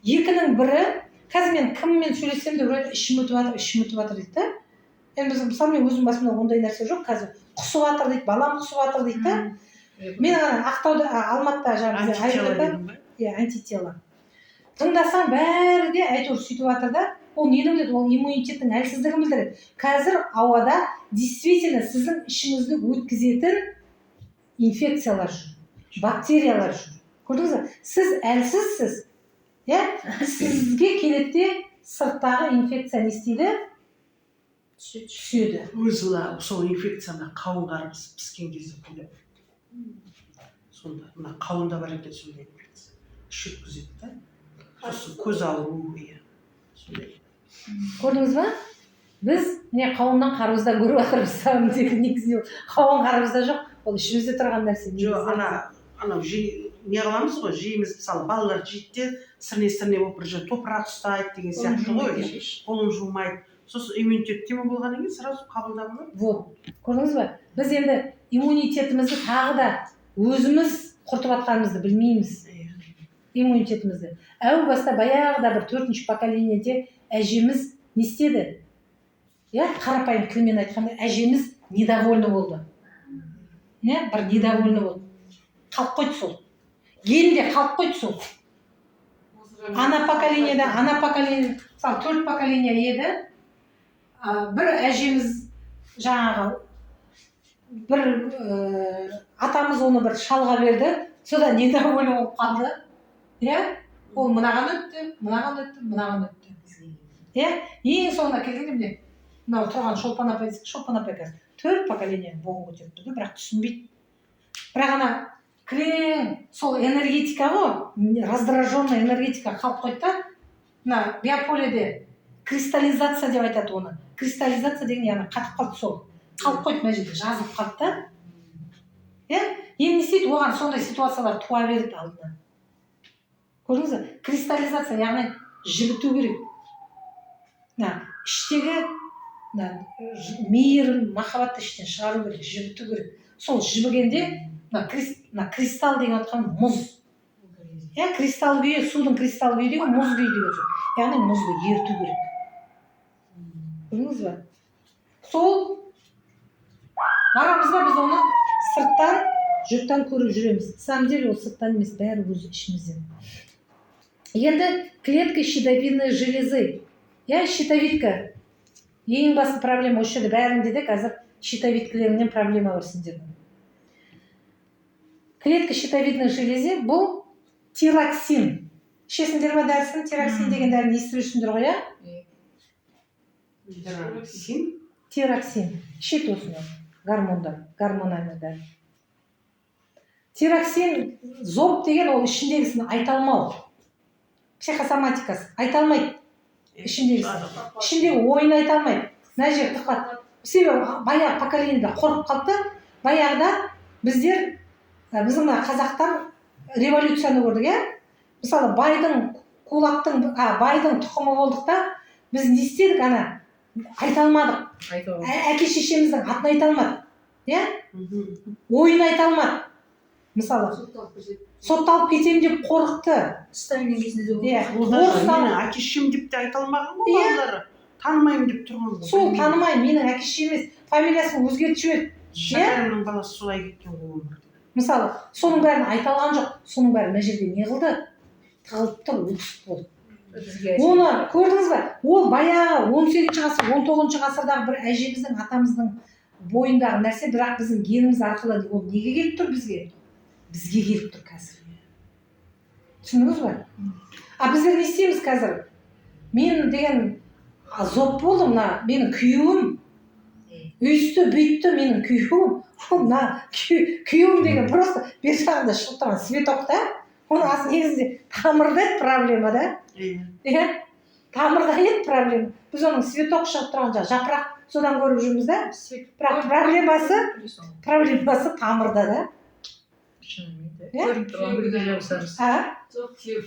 екінің бірі. Қазір мен кіммен сөйлессем де, біреу ішім өтіп жатыр, ішім өтіп жатыр дейді да. Енді біз, мысалы, мен өзім басымда ондай нәрсе жоқ. Қазір құсып жатыр дейді, балам құсып жатыр дейді да. Мен ана Ақтауда, Алматыда жаңағы бізде Антитело айтады. Дедің ба? Иә, антитело. Тыңдасаң, бәрі де әйтеуір сөйтіп жатыр да. Ол нені білдіреді? Ол иммунитеттің әлсіздігін білдіреді. Қазір ауада действительно сіздің ішіңізді өткізетін инфекциялар жүр, бактериялар жүр. Көрдіңіз ба? Сіз әлсізсіз, иә, сізге келеді де, сырттағы инфекция не істейді? Түседі. Өзі мына сол инфекция мына қауын қарбыз піскен кезде пайда болады. Сонда мына қауында бар екен сондай инфекция, іш өткізеді да, сосын көз ауруы, иә, сондай. Көрдіңіз ба? Біз міне қауыннан, қарбыздан көріп жатырмыз. Самом деле, негізінде ол қауын қарбызда жоқ, ол ішімізде тұрған нәрсе Жоқ, негізі. Анау не қыламыз ғой, жейміз, мысалы, балалар жейді де, сірне сірне болып бір жерде топырақ ұстайды деген сияқты ғой, қолын жумайды, сосын иммунитет төмен болғаннан кейін сразу қабылдап алады. Вот, көрдіңіз ба? Біз енді иммунитетімізді тағы да өзіміз құртып жатқанымызды білмейміз. Иммунитетімізді әу баста, баяғыда бір төртінші поколениеде әжеміз не істеді, иә? Қарапайым тілмен айтқанда, әжеміз недовольны болды, иә, бір недовольны болды, қалып қойды сол генде, қалып қойды сол. Ана поколениеде, ана поколение, мысалы, төрт поколение еді. Бір әжеміз жаңағы бір атамыз оны бір шалға берді, содан недовольны болып қалды, иә. Ол мынаған өтті, мынаған өтті, мынаған өтті, иә. Ең соңына келгенде, міне, мынау тұрған Шолпан апай десек, Шолпан апай қазір төрт поколение боғын көтеріп тұр да, бірақ түсінбейді. Бірақ ана кілең сол энергетика ғой, раздраженная энергетика қалып қойды да. Мына биополеде кристаллизация деп айтады оны. Кристаллизация деген, яғни қатып қалды, сол қалып қойды, мына жерде жазылып қалды да, иә. Енді не істейді? Оған сондай ситуациялар туа береді алдына. Көрдіңіз бе? Кристаллизация, яғни жібіту керек. Мына іштегі мына мейірім, махаббатты іштен шығару керек, жібіту керек. Сол жібігенде мына кристалл деген жатқан мұз, иә, кристалл күйі, судың кристалл күйі деген мұз күйі деген сөз, яғни мұзды еріту керек. Көрдіңіз ба? Сол барамыз да, біз оны сырттан, жұрттан көріп жүреміз. На самом деле ол сырттан емес, бәрі өз ішімізден. Енді клетка щитовидной железы, иә, щитовидка ең басты проблема осы жерде. Бәрінде де қазір щитовидкалеріңнен проблема бар сендердің. Клетка щитовидной железы, бұл тироксин. Ішесіңдер ма дәрісін? Тироксин деген дәріні естіп жүрсіңдер ғой, иә? Тироксин. Тироксин ішеді осыны, гормондар, гормональный дәрі тироксин. Зоб деген ол ішіндегісін айта алмау, психосоматикасы, айта алмайды ішіндегісін, ішіндегі ойын айта алмайды, мына жер тықпады. Себебі баяғы поколениеде қорқып қалды да. Баяғыда біздер, біздің мына қазақтар революцияны көрдік, иә. Мысалы, байдың, кулактың, байдың тұқымы болдық та. Біз не істедік? Ана Айта алмадық. Әке шешеміздің атын айта алмадық, иә, ойын айта алмадық. Мысалы, сотталып кетемін деп қорықты. Сталиннің кезінде де болды. Иә, Ол даже орыстан мені әке шешем деп те айта алмаған ғой Иә. балалары. Танымаймын деп тұрған ғой. Сол білмеймін. танымаймын, менің әке шешем емес, фамилиясын өзгертіп жіберді. Шәкәрімнің баласы солай кеткен ғой өмірден. Мысалы, соның бәрін айта алған жоқ. Соның бәрі мына жерде не қылды? Тығылып тұр, өксік болды. Бізге Оны көрдіңіз ба? Ол баяғы 18 ғасыр, 19 ғасырдағы бір әжеміздің, атамыздың бойындағы нәрсе, бірақ біздің геніміз арқылы ол неге келіп тұр бізге? Бізге келіп тұр қазір. Түсіндіңіз ба? А біздер не істейміз қазір? Мен деген азоп болды мына, менің күйеуім өйсті бүйтті, менің күйеуім, ол мына күйеуім деген просто бер жағында шығып тұрған цветок та, оның асы негізінде тамырда еді проблема да. Иә. Иә, тамырда еді проблема. Біз оның цветок шығып тұрған жағы, жапырақ, содан көріп жүрміз да. Бірақ проблемасы тамырда да. Шынымен де. Иә? Көрініп тұрған гүлге жабысамыз. А? Жоқ, күйеу.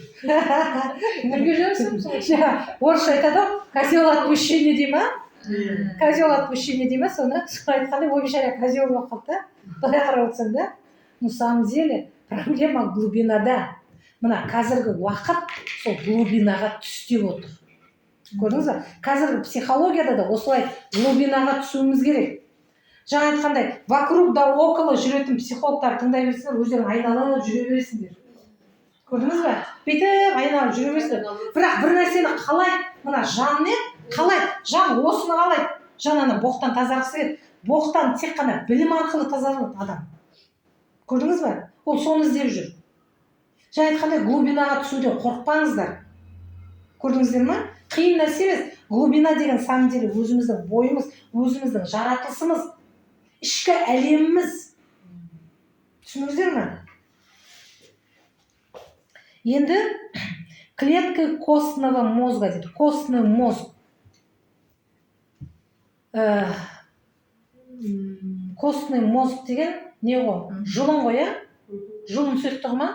Гүлге жабысамыз ғой. Жаңа орысша айтады ғой, козел отпущения дей ма? Мм. Козел отпущения дей ма соны? Соны айтқанда, ой, бейшара козел болып қалды да. Былай қарап отырсаң да, на самом деле проблема глубинада. Мына қазіргі уақыт сол глубинаға түс деп отыр. Көрдіңіз ба? Қазіргі психологияда да осылай глубинаға түсуіміз керек. Жаңа айтқандай, вокруг да около жүретін психологтар тыңдай берсеңдер, өздерің айналып жүре бересіңдер. Көрдіңіз ба? Бүйтіп айналып жүре бересіңдер. Бірақ бір нәрсені қалай, мына жан не? Қалай? Жан осыны қалайды. Жан ана боқтан тазарғысы келеді. Боқтан тек қана білім арқылы тазарады адам. Көрдіңіз ба? Ол соны іздеп жүр. Жаңа айтқандай, глубинаға түсуден қорықпаңыздар. Көрдіңіздер ма? Қиын нәрсе емес. Глубина деген самом деле өзіміздің бойымыз, өзіміздің жаратылысымыз, ішкі әлеміміз. Түсіндіңіздер ме? Енді клетка костного мозга дейді. Костный мозг. Костный мозг деген не ғой? Мгм. Жұлын ғой, иә? Жұлын сұйықтығы ма?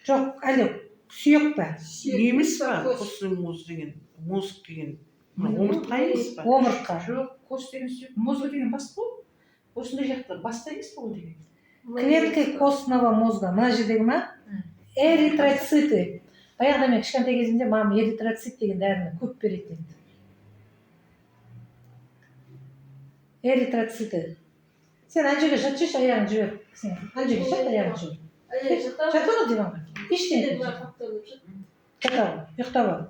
Жоқ, әлде сүйек пе? Не емес па? Костный мозг деген, мозг деген мына омыртқа емес па? Омыртқа. Жоқ, кость деген сүйек, мозг деген бас қой. Осындай жақта баста емес па ол деген? Клетка костного мозга. Мына жердегі ма? Мм. Эритроциты. Баяғыда мен кішкентай кезімде мамам эритроцит деген дәріні көп беретін еді. Эритроциты. Сен ана жерге жатсайшы, аяғын жібер. Сен ана жерге жат, аяғын жібер. Жат ғой диванға. Ештеңе етпейді. Жата ғой, ұйықтап ал.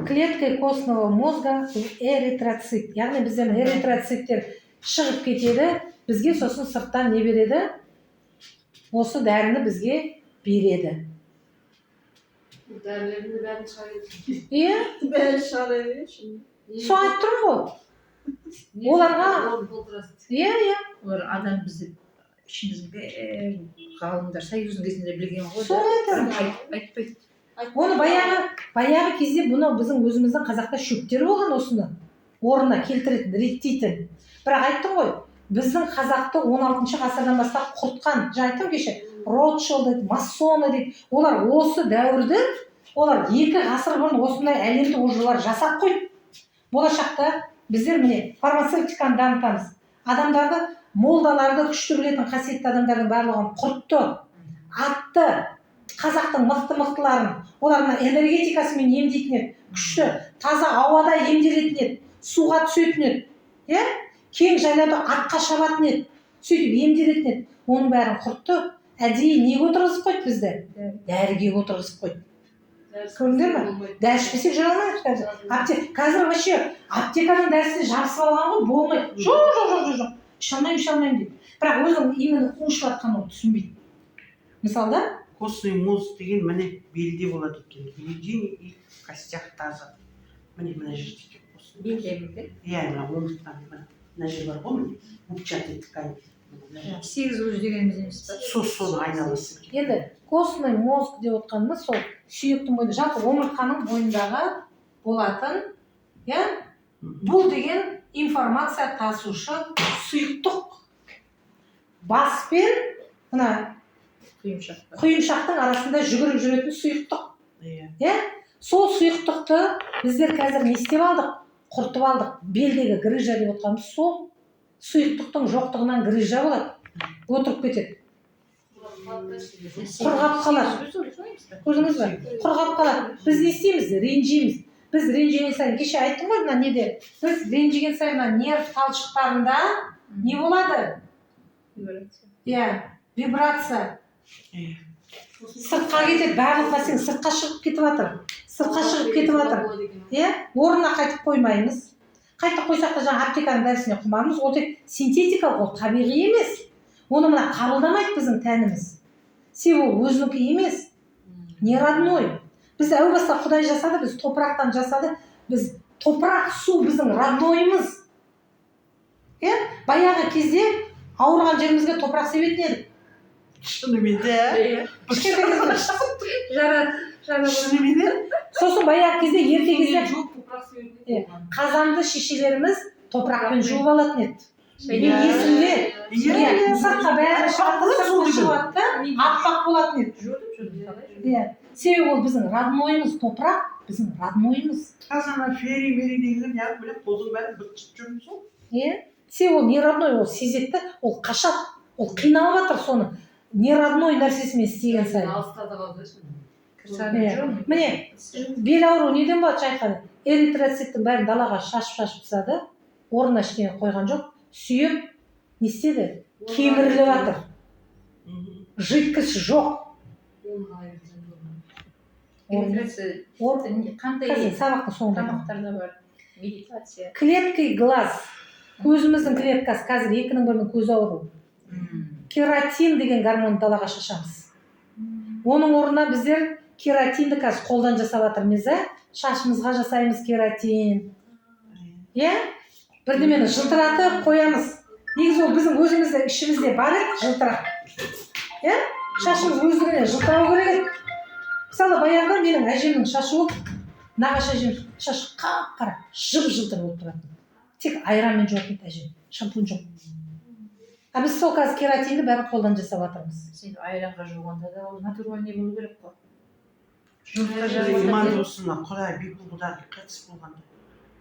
Клетка костного мозга эритроцит. Яғни бізден эритроциттер шығып кетеді, бізге сосын сырттан не береді? Осы дәріні бізге береді. Дәрілердің бәрін шығара береді. Иә, Бәрі шығара береді. соны айтып тұрмын ғой. Оларға- Толтырасың. Иә, иә. Олар адам бізді ішіміздің бәрін ғалымдар союздың кезінде білген ғой. Соны айтамын. Бірақ айтпайды. Оны баяғы кезде бұны біздің өзіміздің қазақта шөптер болған, осыны орнына келтіретін, реттейтін. Бірақ айттым ғой, біздің қазақты 16 ғасырдан бастап құртқан, жаңа айттым кеше, Ротшильд дейді, масоны дейді. Олар осы дәуірді, олар 2 ғасыр бұрын осындай әлемді уже олар жасап қойды. Болашақта біздер міне фармацевтиканы дамытамыз. Адамдарды, молдаларды, күшті білетін қасиетті адамдардың барлығын құртты, атты. Қазақтың мықты-мықтыларын, олар мына энергетикасымен емдейтін еді, күшті, таза ауада емделетін еді, суға түсетін еді, иә? Кең жайлауда атқа шабатын еді, сөйтіп емделетін еді. Оның бәрін құртты. Әдейі неге отырғызып қойды бізді? Дәріге отырғызып қойды. Көрдіңдер ме? Дәрі ішпесек жүре алмаймыз қазір. Қазір вообще аптеканың дәрісіне жабысып алған ғой, болмайды. Жоқ, жоқ, жоқ, жоқ, жоқ. Іше алмаймын, іше алмаймын дейді. Бірақ өзінің именно қу ішіп жатқанын ол түсінбейді. Мысалы да? Костный мозг деген міне белде болады екен. Грудине и в костях таза. Міне мына жерде екен костный мозг. Белде ме екен? Иә, мына омыртқа, мына мына жер бар ғой, міне губчатый ткань. Мына жер. Сегіз уыз дегеніміз емес па? Сол соның айналасы екен. Енді костный мозг деп отқанымыз сол сүйектің бойында, жалпы омыртқаның бойындағы болатын, иә? Бұл деген информация тасушы сұйықтық. Бас пен мына Құйымшақ. құйымшақтың арасында жүгіріп жүретін сұйықтық. Иә. Иә? Сол сұйықтықты біздер қазір не істеп алдық? Құртып алдық. Белдегі грыжа деп отқанымыз сол сұйықтықтың жоқтығынан грыжа болады, отырып кетеді, құрғап қалады. Көрдіңіз бе, құрғап қалады. Біз не істейміз? Ренжиміз. Біз ренжіген сайын, кеше айттым ғой, мына неде, біз ренжіген сайын мына нерв талшықтарында не болады? Иә, вибрация. Сыртқа кетеді барлық нәрсең, сыртқа шығып кетіп жатыр, сыртқа шығып кетіп жатыр. Иә, орнына қайтып қоймаймыз. Қайтып қойсақ та, жаңағы аптеканың дәрісіне құмармыз. Ол тек синтетикалық, ол табиғи емес. Оны мына қабылдамайды біздің тәніміз, себебі ол өзінікі емес, не родной. Біз әу баста Құдай жасады, біз топырақтан жасады. Біз топырақ, су біздің роднойымыз. Иә, баяғы кезде ауырған жерімізге топырақ себетін едік. Шынымен де. Кішкентай кезде. Жара, жара. Шынымен де. Сосын баяғы кезде, ерте кезде Жуып, топырақ себетін. Иә. Қазанды шешелеріміз топырақпен жуып алатын еді. Мен есімде. Иә. Иә, сыртқа бәрі шығады, Аппақ сыртқа сол деген. шығады да, аппақ болатын еді. Жудым, жудым, қалай жудым. Иә, себебі ол біздің роднойымыз, топырақ біздің роднойымыз. Қазір ана фери мери дегенде неғып білемін, қолдың бәрін быт шыт жүрміз ғой. Иә, себебі ол не родной, ол сезеді да, ол қашады, ол қиналып жатыр соны не родной нәрсесімен істеген сайын. Алыста да қалды. Иә. Міне, бел ауруы неден болады? Жаңа айтқан эритроциттің бәрін далаға шашып шашып тастады, орнына ештеңе қойған жоқ. Сүйек не істеді? Кеміріліп жатыр, жидкость жоқ. Оны қалай кетіреді? Эритроцит қандай Қазір сабақтың соңында айтамын. тамақтарда бар? Медитация. Клетки глаз, көзіміздің клеткасы. Қазір екінің бірінің көзі ауру. Кератин деген гормонды далаға шашамыз. Оның орнына біздер кератинді қазір қолдан жасап жатырмыз, иә. Шашымызға жасаймыз кератин, иә, бірдемені жылтыратып қоямыз. Негізі ол біздің өзіміздің ішімізде бар еді жылтырақ, иә. Шашымыз өздігінен жылтырау керек еді. Мысалы, баяғыда менің әжемнің шашы болып, нағашы әжем шашы қап қара, жып жылтыр болып тұратын. Тек айранмен жуатын еді әжем, шампунь жоқ. А біз сол қазір кератинді бәрін қолдан жасап жатырмыз. Сен айранға жуғанда да ол натуральный болу керек қой. Иман досым, мына құдай, Бибігүл құдағи қайтыс болғанда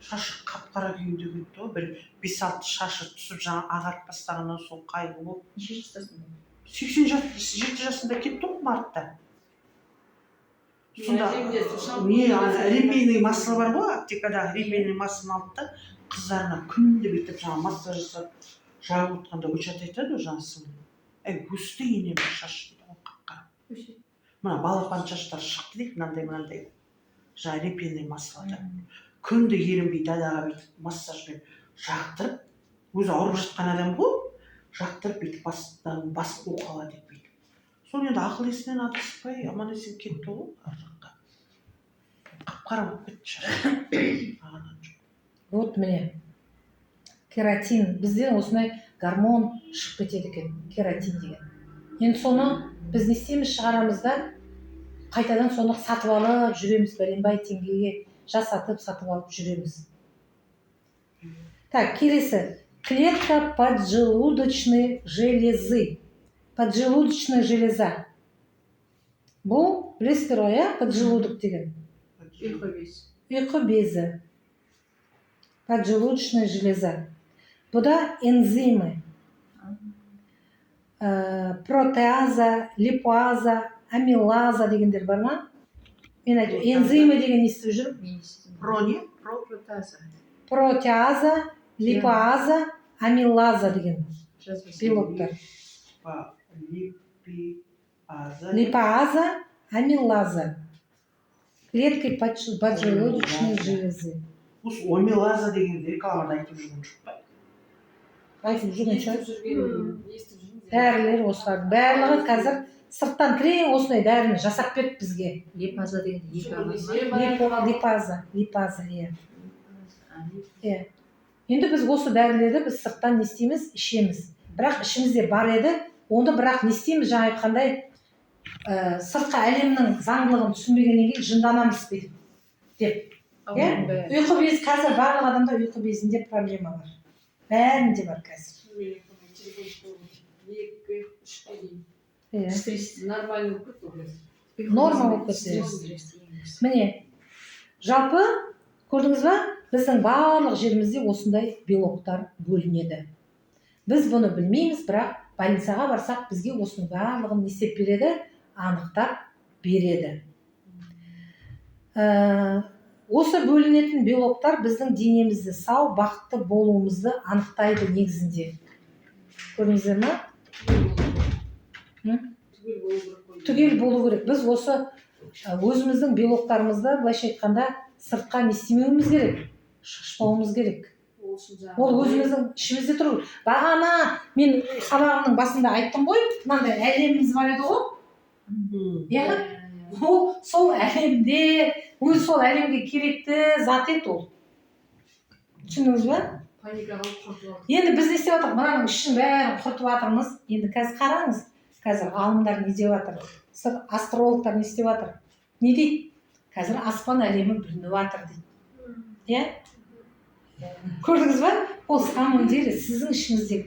шашы қап қара күйінде кетті ғой. Бір бес алты шашы түсіп, жаңа ағарып бастағаннан соң қайғы болып. Неше жастасың? 87 жасында кетті ғой мартта. Сонда Әжем де сол шампунь не, ана жасайтын. репейный масло бар ғой аптекадағы, репейный маслоны алды да, қыздарына күнде бүйтіп жаңағы массаж жасап жағып отқанда, Гүлшат айтады ғой, жаңағы сіңлім: «Әй, өсті енемнің шашы», — дейді ғой, қап қара мына балапан шаштар шықты дейді, мынандай мынандай жаңағы репейный маслода күнде ерінбей дадаға бүйтіп массажбен жақтырып, өзі ауырып жатқан адам ғой, жақтырып, бүйтіп бастан басып уқала дейді бүйтіп. Сол енді ақыл есінен адаспай, аман есен кетті ғой ар жаққа. Қап қара болып кетті шашы, ағанан жоқ. Вот, міне, кератин. Бізден осындай гормон шығып кетеді екен, кератин деген. Енді соны біз не істейміз? Шығарамыз да, қайтадан соны сатып алып жүреміз, бәленбай теңгеге жасатып, сатып алып жүреміз. Так, келесі: клетка поджелудочной железы. Поджелудочная железа, бұл білесіздер ғой, иә, поджелудок деген. Ұйқы безі. Ұйқы безі, поджелудочная железа. Бұда энзимы, протеаза, липаза, амилаза дегендер бар ма? Мен айтып, энзимы деген не естіп жүрмін. Мен естідім. Про не? Про? Протеаза. Протеаза, липаза, амилаза деген Жазбасы. белоктар. Липаза. Липаза, амилаза, клетки поджелудочной железы. Осы омилаза дегенді рекламада айтып жүрген жоқ па? Айтып жүрген шығар. Естіп жүрген, естіп жүрміз. Дәрілер осылардың барлығы қазір сырттан кірең осындай дәріні жасап берді бізге. Липаза дегенде екі ағай ма? Липаза, липаза, иә. Иә, енді біз осы дәрілерді біз сырттан не істейміз? Ішеміз. Бірақ ішімізде бар еді оны. Бірақ не істейміз? Жаңа айтқандай, сыртқы әлемнің заңдылығын түсінбегеннен кейін жынданамыз бүйтіп деп. Иә? Ұйқы безі, қазір барлық адамда ұйқы безінде проблема бар, бәрінде бар қазір. Екі, үшке дейін. Иә. Стресс. Нормально болып кетті ғой. Норма болып кетті. Стресс, стресс. Міне. Жалпы, көрдіңіз ба, біздің барлық жерімізде осындай белоктар бөлінеді. Біз бұны білмейміз, бірақ больницаға барсақ, бізге осының барлығын не істеп береді? Анықтап береді. Осы бөлінетін белоктар біздің денемізді сау, бақытты болуымызды анықтайды негізінде. Көрдіңіздер ма? М? Түгел болу керек қой. Түгел болу керек. Біз осы өзіміздің белоктарымызды, былайша айтқанда, сыртқа не істемеуіміз керек, шашпауымыз керек. Ол үшін жаңағы Ол өзіміздің ішімізде тұру. Бағана мен сабағымның басында айттым ғой, мынандай әлеміміз бар еді ғой, иә. Ол сол әлемде, өзі сол әлемге керекті зат еді ол. Түсіндіңіз ба? Паника қылып, құртып алдық. Енді біз не істеп жатырмық? Мынаның ішін бәрін құртып жатырмыз. Енді қазір қараңыз, қазір ғалымдар не деп жатыр, астрологтар не істеп жатыр, не дейді? Қазір аспан әлемі бүлініп жатыр дейді, иә. Көрдіңіз ба? Ол самом деле сіздің ішіңіздегі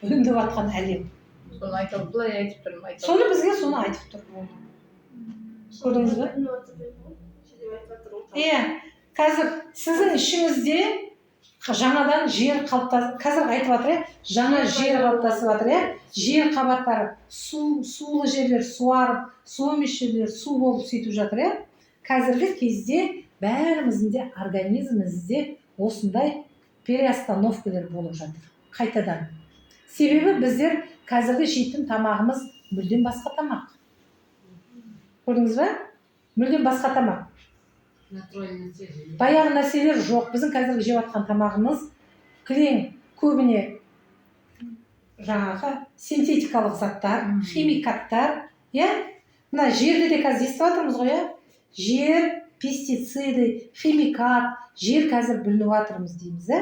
бүлініп жатқан әлем. Соны айта, былай айтып тұрмын, айта. Соны бізге, соны айтып тұр. Көрдіңіз ба? Иә, қазір сіздің ішіңізде жаңадан жер қалыптасып, қазір айтып жатыр, иә, жаңа жер қалыптасып жатыр, иә. Жер қабаттары, су, сулы жерлер суарып, су емес жерлер су болып, сөйтіп жатыр, иә. Қазіргі кезде бәріміздің де организмімізде осындай переостановкалар болып жатыр қайтадан. Себебі біздер қазіргі жейтін тамағымыз мүлдем басқа тамақ. Көрдіңіз ба? Мүлдем басқа тамақ. Натуральный нәрсе. Баяғы нәрселер жоқ. Біздің қазіргі жеп жатқан тамағымыз кілең көбіне жаңағы синтетикалық заттар, химикаттар, иә. Мына жерде де қазір естіп жатырмыз ғой, иә, жер, пестициды, химикат, жер қазір бүлініп жатырмыз дейміз, иә.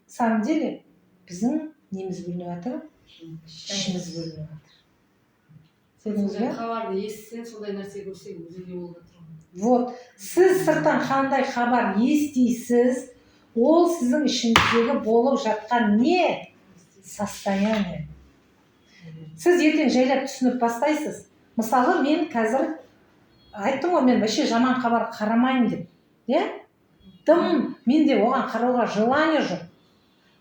Самом деле біздің неміз бүлініп жатыр, ішіміз бүлініп жатыр. Көрдіңіз Сондай бе? хабарды естісең, сондай нәрсе көрсең, өзіңе болып жатыр ғой. Вот сіз сырттан қандай хабар естисіз, ол сіздің ішіңіздегі болып жатқан не состояние. Сіз ертең жайлап түсініп бастайсыз. Мысалы, мен қазір айттым ғой, мен вообще жаман хабар қарамаймын деп, иә. Дым менде оған қарауға желание жоқ,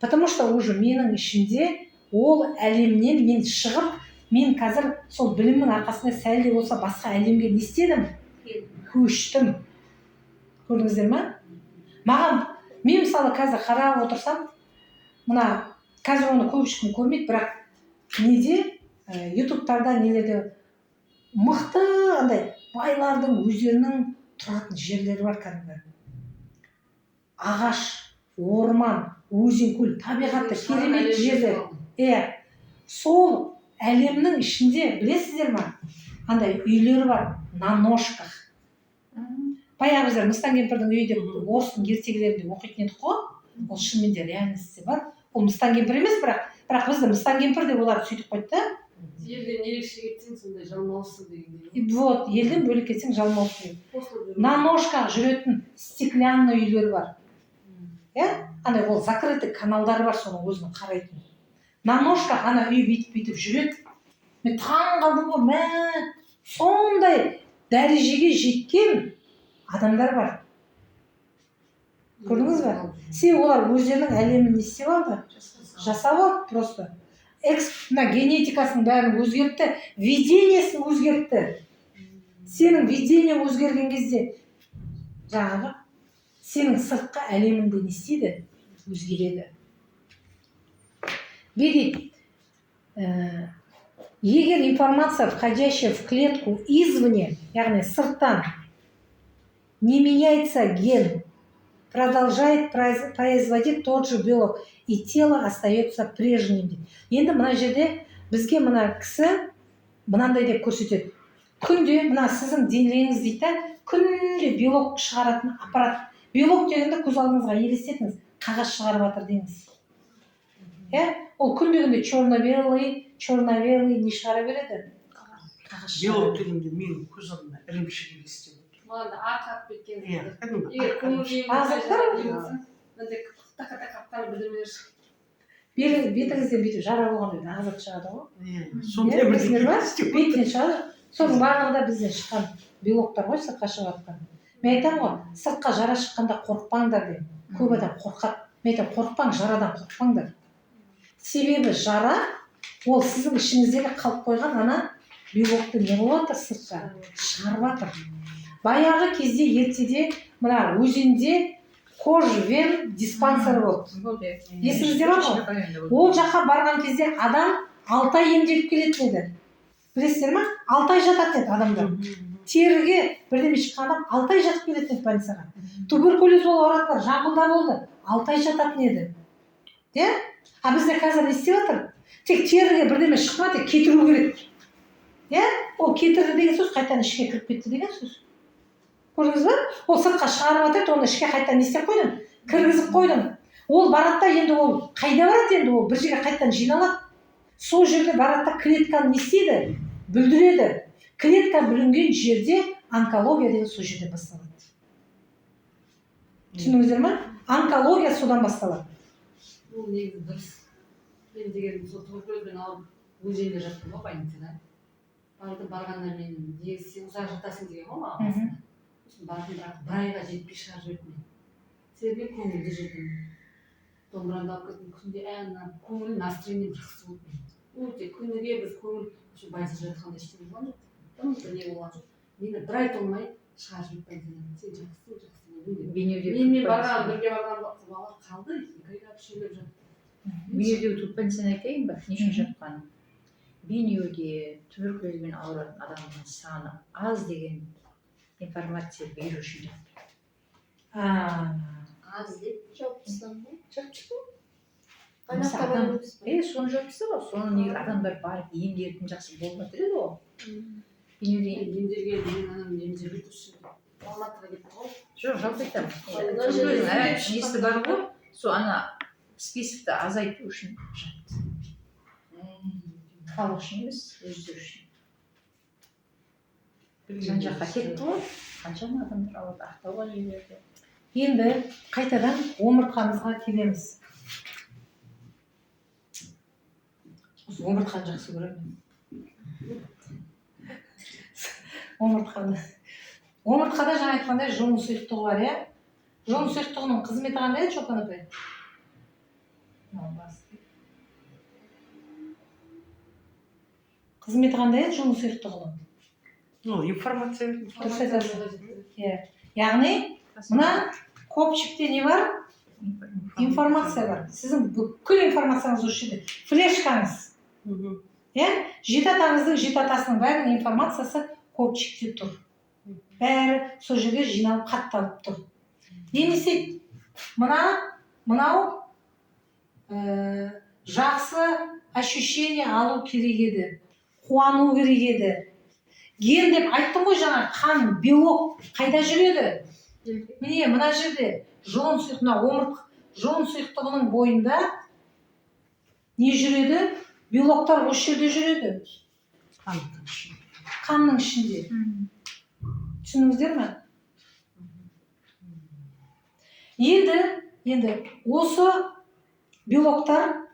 потому что уже менің ішімде ол әлемнен мен шығып, мен қазір сол білімнің арқасында сәл де болса басқа әлемге не істедім? Көштім. Көрдіңіздер ма? Маған, мен мысалы қазір қарап отырсам, мына қазір оны көп ешкім көрмейді, бірақ неде, ютубтарда, нелерде мықты андай байлардың өздерінің тұратын жерлері бар, кәдімгі ағаш, орман, өзен, көл, табиғатты керемет жерлер, иә. Сол әлемнің ішінде, білесіздер ма, андай үйлер бар на ножках. Баяғы біздер «Мыстан кемпірдің үйі» деп орыстың ертегілерінде оқитын едік қой. Ол шынымен де реальностьте бар. Ол мыстан кемпір емес, бірақ бізді мыстан кемпір деп олар сөйтіп қойды да. Елден ерекше кетсең, сондай жалмауызсың дегендей. И вот елден бөлек кетсең, жалмауызсың. Қосылып жүру. На ножках жүретін стеклянный үйлер бар, иә. Андай ол закрытый каналдары бар, соның өзінің қарайтын. На ножках ана үй бүйтіп бүйтіп жүреді. Мен таң қалдым ғой, мә, сондай дәрежеге жеткен адамдар бар. Көрдіңіз ба? Себебі олар өздерінің әлемін не істеп алды? Жасап алды. Просто мына генетикасының бәрін өзгертті, видениесін өзгертті. Сенің видение өзгерген кезде жаңағы сенің сыртқы әлеміңде не істейді? Өзгереді. Видите, егер информация, входящая в клетку извне, яғни сырттан, не меняется, ген продолжает производить тот же белок, и тело остается прежним дейді. Енді мына жерде бізге мына кісі мынандай деп көрсетеді: күнде мына сіздің денеңіз дейді да, күнде белок шығаратын аппарат. Белок дегенде көз алдыңызға елестетіңіз, қағаз шығарып жатыр деңіз, иә. Ол күнде күнде черно белый черно белый не шығара береді? Қағаз шығара Белок береді. Дегенде менің көз алдыма ірімшік елестеп отыр. Маған да ақ ақ кеткен. Иә, кәдімгі Егер ақ көңіл ірімшік. күйің Азықтар? не болса, мынандай така така қара бірдемелер шығады. Бетіңізден бүйтіп жара болғанда ағызып шығады ғой. Иә, Иә, сондай білесіңдер бірдеңе ма? елестеп отыр. Бетінен шығады. Соның барлығы да бізден шыққан белоктар ғой, сыртқа шығып жатқан. Мен айтамын ғой, сыртқа жара шыққанда қорықпаңдар деп. Көп адам қорқады. Мен айтамын, қорықпаң, жарадан қорықпаңдар. Себебі жара ол сіздің ішіңіздегі қалып қойған ана белокты не қылып жатыр, сыртқа шығарып жатыр. Баяғы кезде ертеде мына өзенде кожвен диспансері болды. Есіңізде бар ғой? Ол жаққа барған кезде адам 6 ай емделіп келетін еді. Білесіздер ма? 6 ай жататын еді адамдар. Теріге бірдеме шыққан адам 6 ай жатып келетін еді больницаға. Туберкулез болып ауыратындар Жамбылда болды, 6 ай жататын еді. Иә? А бізде қазір не істеп жатыр? Тек теріге бірдеме шықма, тек кетіру керек. Иә? Ол кетірді деген сөз қайтадан ішке кіріп кетті деген сөз. Көрдіңіз ба? Ол сыртқа шығарып жатыр, оны ішке қайтадан не істеп қойдың? Кіргізіп қойдың. Ол барады да, енді ол қайда барады енді, ол бір жерге қайтадан жиналады. Сол жерде барады да клетканы не істейді? Бүлдіреді. Клетка бүлінген жерде онкология деген сол жерде басталады. Түсіндіңіздер ма? Онкология содан басталады. Ол негізі дұрыс. Мен деген сол туберкулезбен ауырып өзенде жаттым ғой больницада. Бардым, барғанда мен негізі сен ұзақ жатасың деген ғой маған басында. Сосын бардым, бірақ бір айға жетпей шығарып жіберді мені. Себебі мен көңілді жүрдім. Домбырамды алып кеттім, күнде ән, көңіл настроением жақсы болды менің. Өте күніге біз көңіл, вообще больницада жатқанда ештеңе болған жоқ. Тым не болған жоқ. Мені бір ай толмай шығарып жіберді больницадан. Сен жақсысың, жақсы болдың деп. Менімен барған, бірге барған балалар қалды, 2 айға үш айлап жатты. Бейнеуде туып больницаны айтайын ба? Не үшін жатқанын? Бейнеуде туберкулезбен ауыратын адамның саны аз деген информация беру үшін жатты. Аз деп жауап тастадым ғой. Жауап тастадым. Соны жауап тастады ғой. Соны негізі адамдар барып емделетін жақсы болып жатыр еді ғой. Бейнеуде емделген менің анам емделіп тұршы. Алматыға кетті ғой. Жоқ, жалпы айтамын. Туберкулездің несі бар ғой, сол ана списокті азайту үшін жатты. Халық үшін емес, өздері үшін. Жан жаққа кетті ғой. Қаншама адамдар ауырды, Ақтауға жіберді. Енді қайтадан омыртқамызға келеміз. Осы омыртқаны жақсы көремін. Омыртқаны. Омыртқада жаңа айтқандай жұлын сұйықтығы бар, иә? Жұлын сұйықтығының қызметі қандай еді, Шолпан апай? Қызметі қандай еді жұлын сұйықтығының? Ну, информация. Дұрыс айтасыз. Иә. Яғни, мына копчикте не бар? Информация бар. Сіздің бүкіл информацияңыз осы жерде. Флешкаңыз. Иә? Жеті атаңыздың, жеті атасының бәрінің информациясы копчикте тұр. Бәрі сол жерде жиналып қатталып тұр. Немесе мынау жақсы ощущение алу керек еді. Қуану керек еді. Ген деп айттым ғой жаңа, қан, белок қайда жүреді? Міне, мына жерде жұлын сұйық, мына омыртқа жұлын сұйықтығының бойында не жүреді? Белоктар осы жерде жүреді. Қанның ішінде. Түсіндіңіздер ме? Енді осы белоктар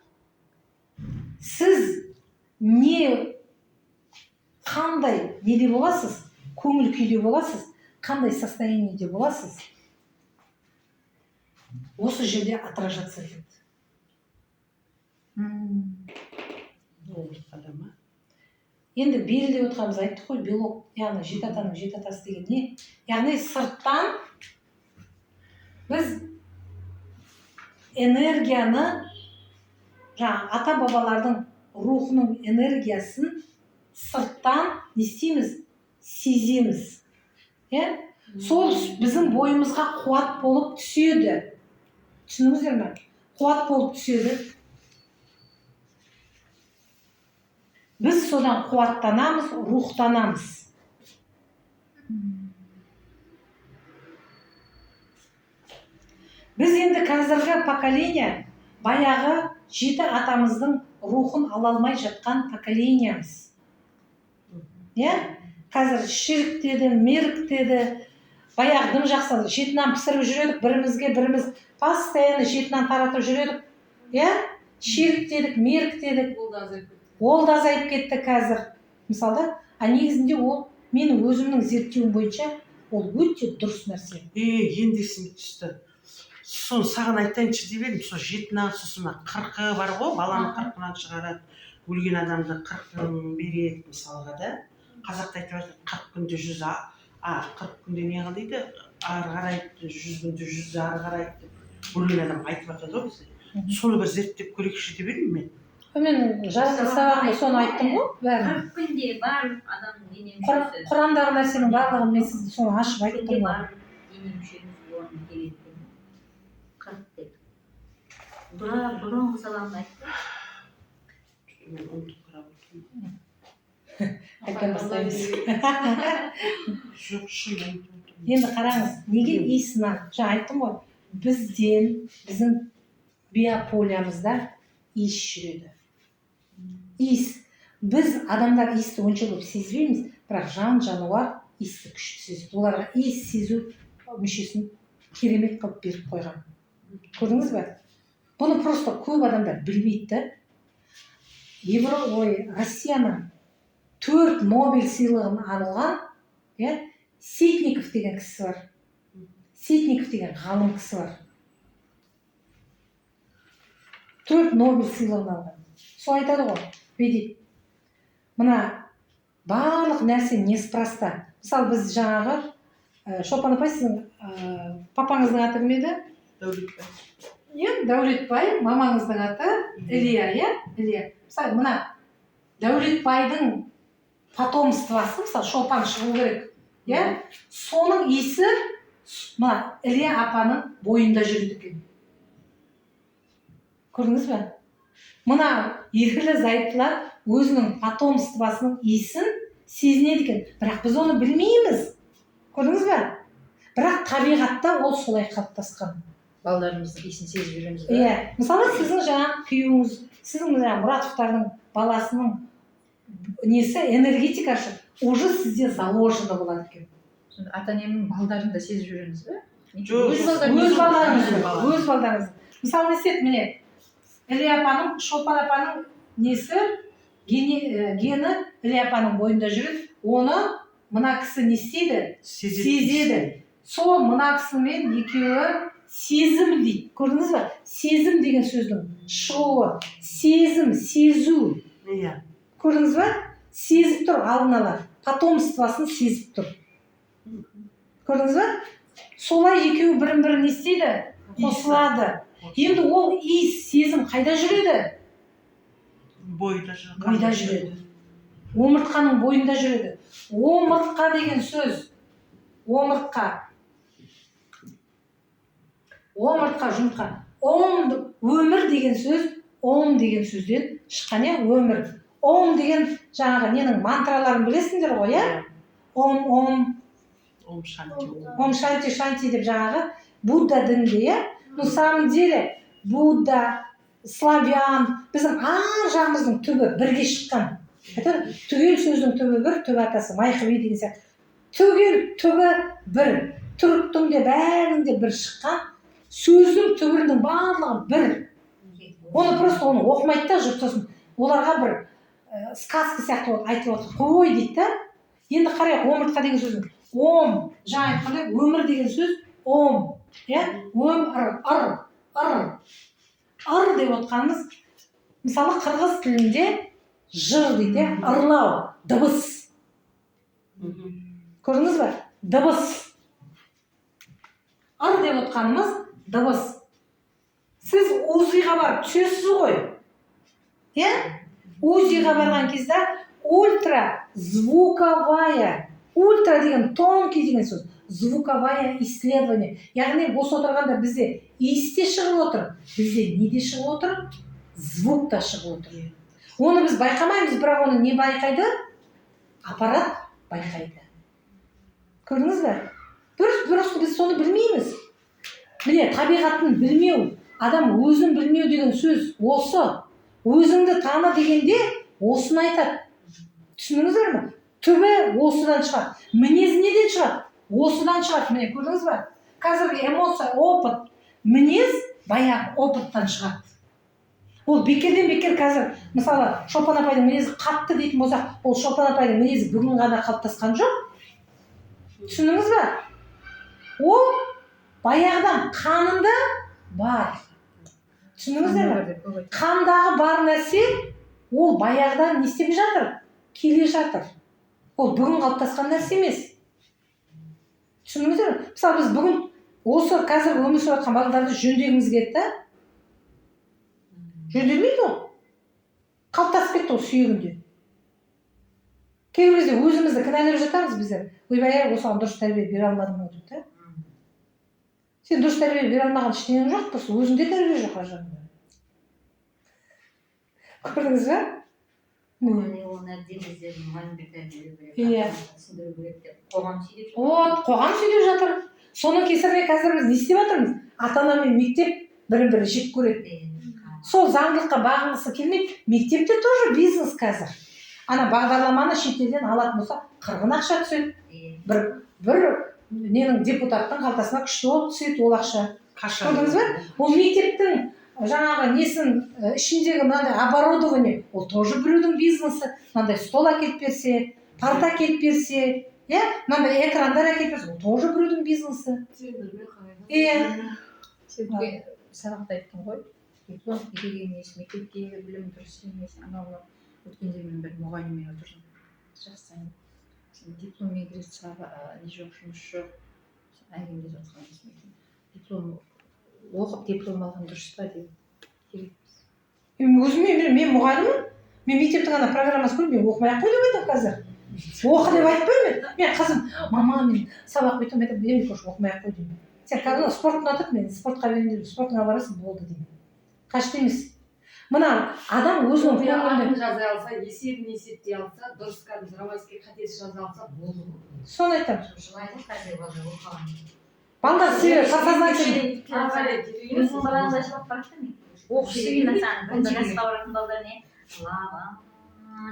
сіз не қандай неде боласыз, көңіл күйде боласыз, қандай состояниеде боласыз, осы жерде отражаться етеді. Енді белгілеп отырғанымыз айттық қой, белок, яғни жеті атаның жеті атасы деген не? Яғни сырттан біз энергияны, жаңа ата-бабалардың рухының энергиясын сырттан не істейміз? Сеземіз. Иә? Сол біздің бойымызға қуат болып түседі. Түсіндіңіздер ме? Қуат болып түседі. Біз содан қуаттанамыз, рухтанамыз. Біз енді қазіргі поколение баяғы жеті атамыздың рухын ала алмай жатқан поколениямыз. Иә? Қазір ширк деді, мерк деді, баяғы дым жақсы жеті нан пісіріп жүредік, бірімізге біріміз постоянно жеті нан таратып жүредік. Иә? Ширк дедік, мерк дедік. Ол да азайып кетті қазір. Мысалы, а негізінде ол менің өзімнің зерттеуім бойынша Ол өте дұрыс нәрсе. Е, енді есіме түсті. Соны саған айтайыншы деп едім. Сол жеті нан, сосын мына қырқы бар ғой, баланы қырқынан шығарады, өлген адамды қырқын береді мысалға да. Қазақта айтып жатыр, 40 күнде 100 40 күнде не қыл дейді, ары қарайды, 100 күнде 100 ары қарайды деп өлген адам айтып жатады ғой бізде. Соны бір зерттеп көрейікші деп едім мен. Мен жаратылыс сабағында соны айттым ғой бәрін. 40 күнде барлық адамның дене мүшесі Құрандағы нәрсенің барлығын мен сізге соны ашып 40 күнде айттым ғой. Барлық дене мүшеміз орнына келеді деді. 40 деп. Бұрынғы сабағымда айттым. Мен ұмытып қарап отырмын. Қайтадан бастаймыз. Жоқ, шын ұмытып отырмын. Енді қараңыз, неге иіс нан? Жаңа айттым ғой, бізден, біздің биополямызда иіс жүреді. Иіс. Біз, адамдар, иісті онша көп сезбейміз, бірақ жан жануар иісті күшті сезеді. Оларға иіс сезу мүшесін керемет қылып беріп қойған. Көрдіңіз бе? Бұны просто көп адамдар білмейді да. Ой, Россияның төрт Нобель сыйлығын алған, иә, Ситников деген кісі бар. Ситников деген ғалым кісі бар, төрт Нобель сыйлығын алған. Сол айтады ғой, дейді, мына барлық нәрсе неспроста. Мысалы, біз жаңағы Шолпан апай, сіздің папаңыздың аты кім еді? Дәулетбай. Иә, Дәулетбай. Мамаңыздың аты Ілия, иә, Ілия. Мысалы, мына Дәулетбайдың потомствосы, мысалы, Шолпан шығу керек, иә. Соның иісі мына Ілия апаның бойында жүреді екен. Көрдіңіз бе? Мына ерлі зайыптылар өзінің потомствосының иісін сезінеді екен, бірақ біз оны білмейміз. Көрдіңіз бе? Бірақ табиғатта ол солай қалыптасқан. Балаларымыздың иісін сезіп жүреміз ба? Иә, мысалы, сіздің жаңағы күйеуіңіз, сіздің жаңағы Мұратовтардың баласының несі, энергетикасы уже сізде заложено болады екен. Сонда ата енемнің балдарын да сезіп жүреміз ба? Жоқ. Өз балдарымыз. Өз балдарыңызды. Өз балаңыз. Өз балдарыңызды. Мысалы, не істеді? Міне, Ілия апаның, Шолпан апаның несі, гені Ілия апаның бойында жүреді. Оны мына кісі не істейді? Сезеді. Сезеді. Сол мына кісімен екеуі сезім дейді. Көрдіңіз ба? Сезім деген сөздің шығуы, сезім, сезу. Көрдіңіз ба? Сезіп тұр алдын ала, потомствосын сезіп тұр. Көрдіңіз ба? Солай екеуі бірін бірі не істейді? Қосылады. Енді ол иіс, сезім қайда жүреді? Бойда жүреді. Бойда жүреді, омыртқаның бойында жүреді. Омыртқа деген сөз, омыртқа, омыртқа, жұмыртқа, ом, өмір деген сөз ом деген сөзден шыққан, иә. Өмір, ом деген жаңағы ненің мантраларын білесіңдер ғой, иә? Ом, ом. Ом шанти ом. Ом шанти шанти деп жаңағы Будда дінінде, иә. На самом деле Будда, славян, біздің ар жағымыздың түбі бірге шыққан. Айтады, түгел сөздің түбі бір, түбі атасы Майқы би деген сияқты. Түгел түбі бір, түріктің де, бәрінің де бір шыққан. Сөздің түбірінің барлығы бір. Оны просто, оны оқымайды да жұрт. Сосын оларға бір сказка сияқты болып айтылып отыр қой дейді да. Енді қарайық, омыртқа деген сөздің, ом, жаңа айтқандай, өмір деген сөз ом, иә. Ом, ыр, ыр, ыр, ыр деп отқанымыз, мысалы, қырғыз тілінде жыр дейді, иә, ырлау, дыбыс. Көрдіңіз ба? Дыбыс. Ыр деп отқанымыз дыбыс. Сіз УЗИ-ға барып түсесіз ғой, иә. УЗИ-ға барған кезде ультразвуковая, ультра деген тонкий деген сөз, звуковая исследование, яғни осы отырғанда бізде иіс те шығып отыр, бізде не де шығып отыр, звук та шығып отыр. Оны біз байқамаймыз, бірақ оны не байқайды? Аппарат байқайды. Көрдіңіз бе? Просто біз соны білмейміз. Міне, табиғатын білмеу, адам өзін білмеу деген сөз осы. Өзіңді таны дегенде осыны айтады. Түсіндіңіздер ме? Түбі осыдан шығады. Мінез неден шығады? Осыдан шығады. Міне, көрдіңіз ба? Қазіргі эмоция, опыт, мінез баяғы опыттан шығады. Ол бекерден бекер қазір, мысалы, Шолпан апайдың мінезі қатты дейтін болсақ, ол Шолпан апайдың мінезі бүгін ғана қалыптасқан жоқ. Түсіндіңіз ба? Ол баяғыдан қанында бар. Түсіндіңіздер ме? Қандағы бар нәрсе ол баяғыдан не істеп жатыр? Келе жатыр. Ол бүгін қалыптасқан нәрсе емес. Түсіндіңіздер ме? Мысалы, біз бүгін осы қазір өмір сүріп жатқан балаларды жөндегіміз келеді да, жөнделмейді. Ол қалыптасып кетті ол сүйегінде. Кейбір кезде өзімізді кінәлап жатамыз біздер: «Ойбай ай, осыған дұрыс тәрбие бере алмадым ғой», – деп та. Сен дұрыс тәрбие бере алмаған ештеңең жоқ, просто өзіңде тәрбие жоқ ар жағында. Көрдіңіз ба? Міне. Оны әбден біздер, мұғалімдер тәрбиелеу керек, түсіндіру керек деп қоғам сөйлеп жатыр. Вот, қоғам сөйлеп жатыр. Соның кесірінен қазір біз не істеп жатырмыз? Ата ана мен мектеп бірін бірі жек көреді. Сол заңдылыққа бағынғысы келмейді. Мектепте тоже бизнес қазір. Ана бағдарламаны шетелден алатын болса, қырғын ақша түседі. Бір ненің, депутаттың қалтасына күшті болып түседі ол ақша. Қашан? Көрдіңіз бе? Ол мектептің жаңағы несін, ішіндегі мынандай оборудование, ол тоже біреудің бизнесі. Мынандай стол әкеліп берсе, парта әкеліп берсе, иә, мынандай экрандар әкеліп берсе, ол тоже біреудің бизнесі. Тренермен қарайды. Иә. Сен өткен сабақта айттың ғой, диплом керек емес, мектептегі білім дұрыс емес, анау мынау. Өткенде мен бір мұғаліммен отырдым, жастан. Сен дипломмен кіреді, не жоқ, жұмыс жоқ. Сол әңгімелесіп жатқанбыз. Мен айтамын, диплом оқып, диплом алған дұрыс па дедім, керек емес. Мен өзіме, мен мұғаліммін, мен мектептің ана программасын көріп, мен оқымай ақ қой деп айтамын қазір. Оқы деп айтпаймын мен. Мен қызым: «Мама, мен сабақ бүйтемін», – айтамын. «Мен короче, оқымай ақ қой», – деймін. «Сен кәдімгі спорт ұнатады, мен спортқа беремін деп, спортыңа барасың, болды», – деймін. Қажет емес. Мына адам өзінің көңілінде Атын жаза алса, есебін есептей алса, дұрыс, кәдімгі грамматика қатесіз жаза алса болды ғой. Соны айтамын. Жылайды ғой қазір балдар оқыған. Балдар себебі подсознательно. Ары қарай керек емес. Өзінің балаң да жылап барады да. Оқысы Мектепке келмейді. Бірінші классқа баратын балдар не жылап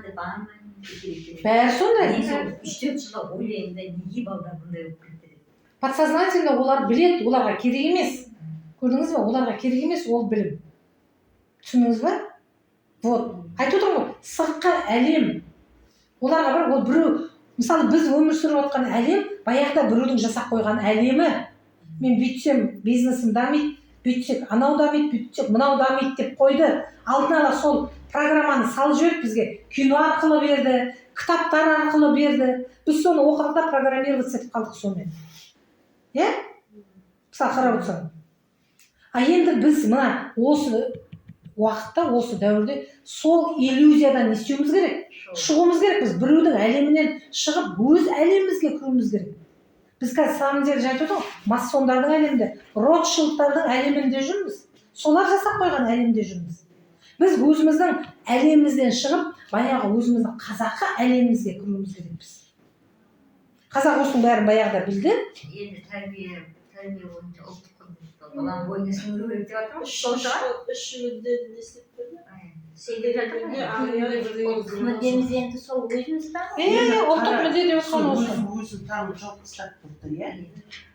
деп бармаймын деп. Бәрі сондай. Мен сол 3-4 жылда ойлаймын да, неге балдар бұндай болып кетті деп. Подсознательно олар біледі, оларға керек емес. Көрдіңіз ба? Оларға керек емес ол білім. Түсіндіңіз ба? Вот, айтып отырмын ғой, сыртқы әлем оларға бір, ол біреу, мысалы, біз өмір сүріп жатқан әлем баяғыда біреудің жасап қойған әлемі. Мен бүйтсем, бизнесім дамиды, бүйтсек, анау дамиды, бүйтсек, мынау дамиды деп қойды. Алдын ала сол программаны салып жіберді бізге, кино арқылы берді, кітаптар арқылы берді. Біз соны оқыдық та, программироваться етіп қалдық сонымен, иә. Мысалы, қарап отырсаң, а енді біз мына осы уақытта, осы дәуірде сол иллюзиядан не істеуіміз керек? Шығуымыз керек. Біз біреудің әлемінен шығып, өз әлемімізге кіруіміз керек. Біз қазір, самом деле, жаңа айтып отырмын ғой, масондардың әлемінде, Ротшильдтардың әлемінде жүрміз. Солар жасап қойған әлемде жүрміз. Біз өзіміздің әлемімізден шығып, баяғы өзіміздің қазақы әлемімізге кіруіміз керекпіз. Қазақ осының бәрін баяғыда білді. Енді тәрбие бойынша ұлттық құндылықты баланың бойына сіңіру керек деп жатыр ғой, сол шығар. Үш мүддені не істеп берді? Сөйтіп жатыр Мүдде, ғой. Ұлттық мүддеміз енді сол өзіміз тану. Иә, ұлттық мүдде деп Сол отқан осы. өзін өзін тану жауып тастады былтыр, иә.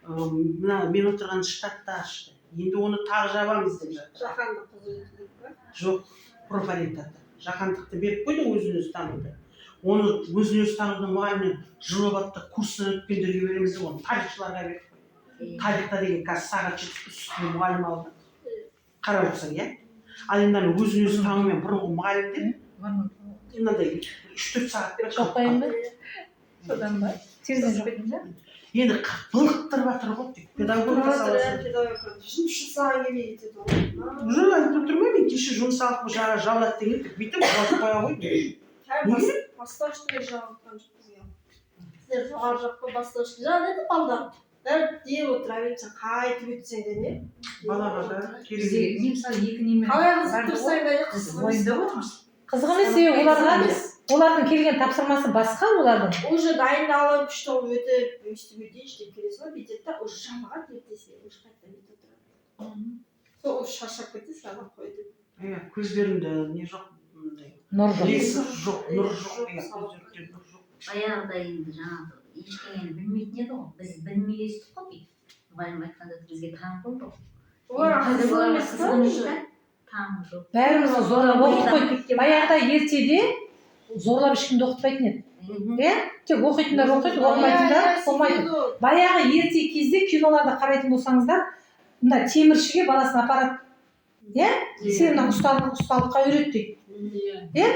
Мына мен отырған штатта ашты, енді оны тағы жабамыз деп жатыр. Жаһандық құзыреттілік па? Жоқ, профориентация. Жаһандықты беріп қойды, өзін өзі тануды. Оны, өзін өзі танудың мұғалімнен Жылыбатта курсынан өткендерге береміз деп, оны тарихшыларға беріп қойды. Тарихта деген қазір сағат 70 үстіне мұғалім алды, қарап отырсаң, иә. Ал енді ана өзін өзі танумен бұрынғы мұғалімдер мынандай 3-4 сағатпен Жоқпайын ба? Содан ба? Терезеден жоқ. Енді былықтырып жатыр ғой тек педагогика саласы. Педагогика жұмыс жасаған келмей кетеді ғой. Уже айтып отырмын ғой, мен кеше жұмыс алып, жаңа жабылады деген едік, бүйтіп жауып қоя қойдым. Неге? Бастауышты жауып жатқан жоқ бізге. Сіздер жоғары жаққа бастауышты жаңа деді, балдар бәрі деп отыра береді, сен қайтып өтсең де не. Балаға да керек Бізде емес. мен, мысалы, екі немерем Қалай барды ғой, қызықтырсаң да, біз қызық емес. уайымдап отырмыз. Қызық емес, себебі оларға, олардың келген тапсырмасы басқа олардың. Уже дайындалып, күшті қылып өтіп, өйстіп өтейінші деп келесің ғой, бүйтеді да, уже жабылған ертесіне уже қайтадан бүйтіп отырады. Сол уже шаршап кетесің, ана қой деп. Иә, көздерінде не жоқ мындай. Нұр жоқ. Лес жоқ, нұр жоқ, иә, көздерінде нұр жоқ. Баяғыда енді жаңағы ештеңені білмейтін еді ғой, біз білмей өстік қой бүйтіп. Мұғалім айтқанда бізге таң болды ғой. Олар Қазір қызық оларға емес та қызық емес уже. та, таң жоқ. Бәрімізді зорлап оқытып қойды. Баяғыда ертеде зорлап ешкімді оқытпайтын еді. Иә, тек оқитындар оқиды, оқымайтындар оқымайды. Баяғы ерте кезде киноларда қарайтын болсаңыздар, мына теміршіге баласын апарады, иә, сен мына ұсталыққа үйрет дейді. Иә,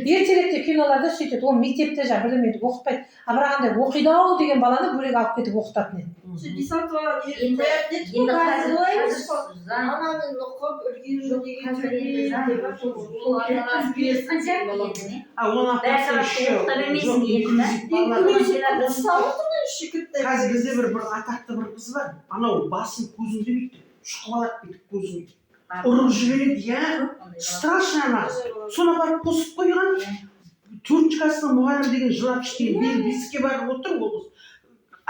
ертеректе киноларда сөйтеді. Ол мектепте жаңағы бірдеме оқытпайды, а бірақ андай оқиды ау деген баланы бөлек алып кетіп оқытатын еді. Бес алты баланы Енді үйретіп қоятын едік енді қой, қазір қазір олай емес қазір қой. Заң Анамен оқып үлгеру жоқ, деген қазір енді заң деп сол ата-анасы келе жатқан сияқты енді, не? А оны Бәрі апарса сабақты еще оқыта бермейсің жоқ, енді, да? инклюзив балалар. Инклюзив отыр еще кітап. Қазір бізде бір атақты бір қыз бар, анау басын көзіңде бүйтіп шұқып алады, бүйтіп көзін ұрып жібереді, иә, страшно. Ана қыз, соны апарып қосып қойған төртінші класстың мұғалімі деген жылап ішкен, биыл беске барып отыр. Ол қыз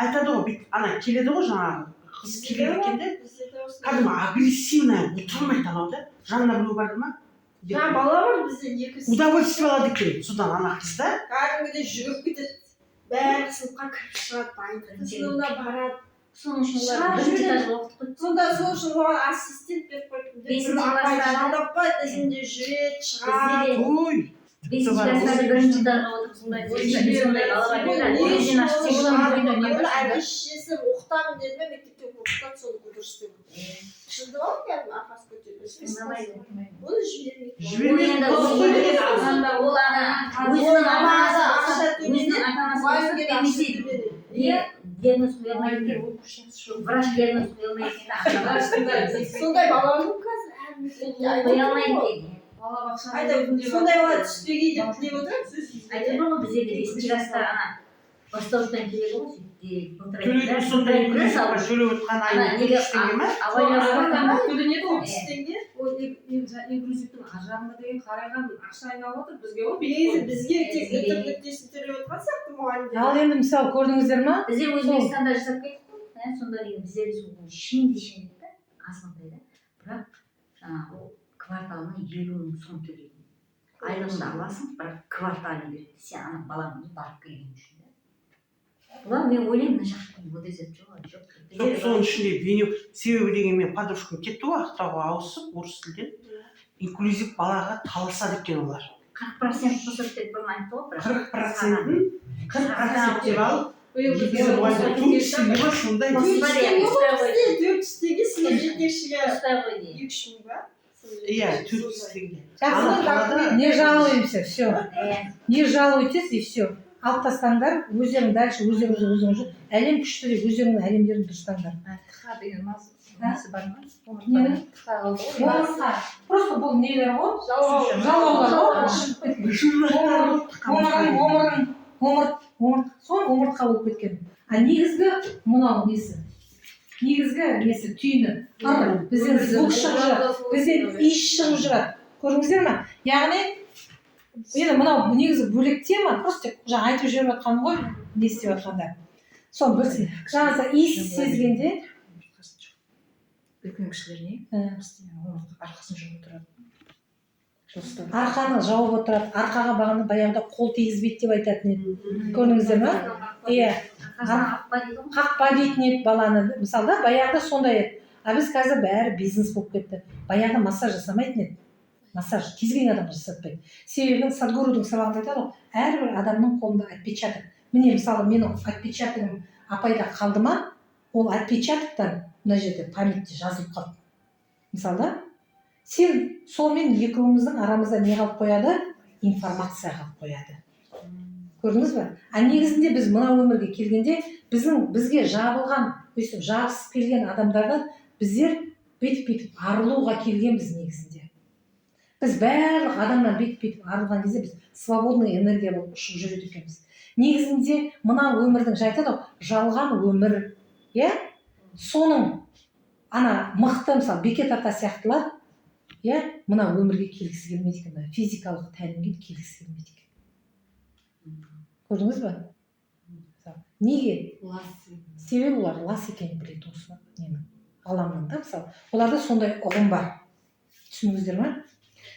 айтады ғой, бүйтіп ана келеді ғой, жаңағы қыз келеді екен де, кәдімгі агрессивная, отырмайды анау да, жанына біреу барды ма, Жаңа бала бар бізде екі удовольствие алады екен содан ана қыз да. Кәдімгідей жүгіріп кетеді, бәрі сыныпқа кіріп шығады, дайындық сыныбына барады. Соның үшін олар Шығарып бірінші жібереді. этажға оқытып қойды. Сонда сол үшін оған ассистент беріп қойыппын. Бесінші бір апай класстағы- жалдап қояды, ізінде жүреді, шығады. Бізде де Ой, бесінші бар. класстарды бірінші этажға отырғызып, сондай бала бар Ол еді. не Өзін үшін ашып оны тексеріп шығарып қойды. оны әке шешесі оқытамын деді ме, мектепте оқытады, соны дұрыс деп шынды ғой, кәдімгі арқасы көтеріп Тыңдамайды. оны жібермейді. Жібермейді. Ол енді Қосып қойды екен. Ол ана өзінің Мамасы ата-анасы ақша өзінің төленеді, ата-анасы мұғалімге де ақша немесе төленеді. не диагноз қоя алмайды екен, врач диагноз қоя алмайды екен, ақша Сондай бала көп қазір әр мектепте, айтып қоя отырмын алмайды ғой. екен. Балабақшаның Айтады, өзінде бар. сондай бала түспегей деп тілеп отырамыз өзіміз. Айтып отырмын ғой, біздерде бесінші класста ана бастауыштан келеді ғой, сөйтіп былтыр айтты Төлейтін да, сондай былтыр айтты да, инклюзивқа төлеп отқан ана айына неге 400 теңге ма? абайлап Төленеді ғой. 300 теңге. Ол инклюзивтің ар жағында деген қарайған ақша айналып отыр бізге ғой. Негізі бізге тек Бізге үтір нүктесін төлеп отырған сияқты мұғалімдер. Ал енді, мысалы, көрдіңіздер ма? Біздер Өзбекстанда жасап кеттік қой, ә, сонда деген біздер сол шен де шен да, азғантай да, бірақ жаңағы ол кварталына 50 000 сом төлейтін. Айлығыңды аласың, бірақ кварталын береді сен ана балаңмен барып келген үшін да. Бұлар, мен ойлаймын, мына жақта ОДЗ жоқ, жоқ. Жоқ, соның ішінде бейнеу себебі деген, мен подружкам кетті ғой Ақтауға ауысып орыс тілден, инклюзив балаға таласады екен олар. 40% қосады деп бұрын айтты ғой, бірақ 40%-ін, 40% деп алып, Биыл бізде мұғалімдер 400 теңге ма, сондай. 400 теңге ғой бізде, 400 теңге сынып жетекшіге. Ұстай ғой деймін. 2-3 мың ба? Иә, 400 теңге. Жақсы. Ана қалада Не жалуемся, все. Иә. Не жалуйтесь, и все. Алып тастаңдар өздерің, дальше өздеріңіз, өздеріңіз әлем күшті деп өздеріңнің әлемдерін дұрыстаңдар. Тқа деген несі бар ма? Нені? Тқа қалды ғой. Омыртқа просто, бұл нелер ғой, Жалғау. жалғаулар ғой. Жұрнақтар. Омырың, омырың, омырт, омырт, сол омыртқа болып кеткен. А негізгі мынау несі, негізгі несі, түйіні, ыр, бізден звук шығып жүрады, бізден иіс шығып жүрады, көрдіңіздер ма? Яғни енді мынау негізі бөлек тема, просто жаңа айтып жіберіп жатқаным ғой, не істеп жатқанда соны білсін. Жаңағы иіс сезгенде Үлкен кісілер не? Ә, Постоянно омыртқа арқасын жауып отырады. Жылыстап. Арқаны жауып отырады. Арқаға бағана баяғыда қол тигізбейді деп айтатын еді, көрдіңіздер ма? Иә. Арқасынан қақпа дейді ғой. Қақпа дейтін еді баланы, мысалы да, баяғыда сондай еді. А біз қазір бәрі бизнес болып кетті. Баяғыда массаж жасамайтын еді, массаж кез келген адамға жасатпайды. Себебі Садгурудың сабағында айтады ғой, әрбір адамның қолында отпечаток. Міне, мысалы, менің отпечатогым апайда қалды ма, ол отпечатоктан мына жерде памятьте жазылып қалды, мысалы да. Сен сонымен екеуміздің арамызда не қалып қояды? Информация қалып қояды, көрдіңіз ба? А негізінде біз мына өмірге келгенде біздің бізге жабылған, өйстіп жабысып келген адамдардан біздер бүйтіп бүйтіп арылуға келгенбіз. Негізінде біз барлық адамнан бүйтіп бүйтіп арылған кезде біз свободный энергия болып ұшып жүреді екенбіз. Негізінде мына өмірдің, жаңа айтады ғой, жалған өмір, иә, соның ана мықты, мысалы, Бекет ата сияқтылар, иә, мына өмірге келгісі келмейді екен, мына физикалық тәлімге келгісі келмейді екен, көрдіңіз ба? Мысалы, неге? Лас. Себебі олар лас екенін біледі осы ненің, ғаламның да. Мысалы, оларда сондай ұғым бар, түсіндіңіздер ма?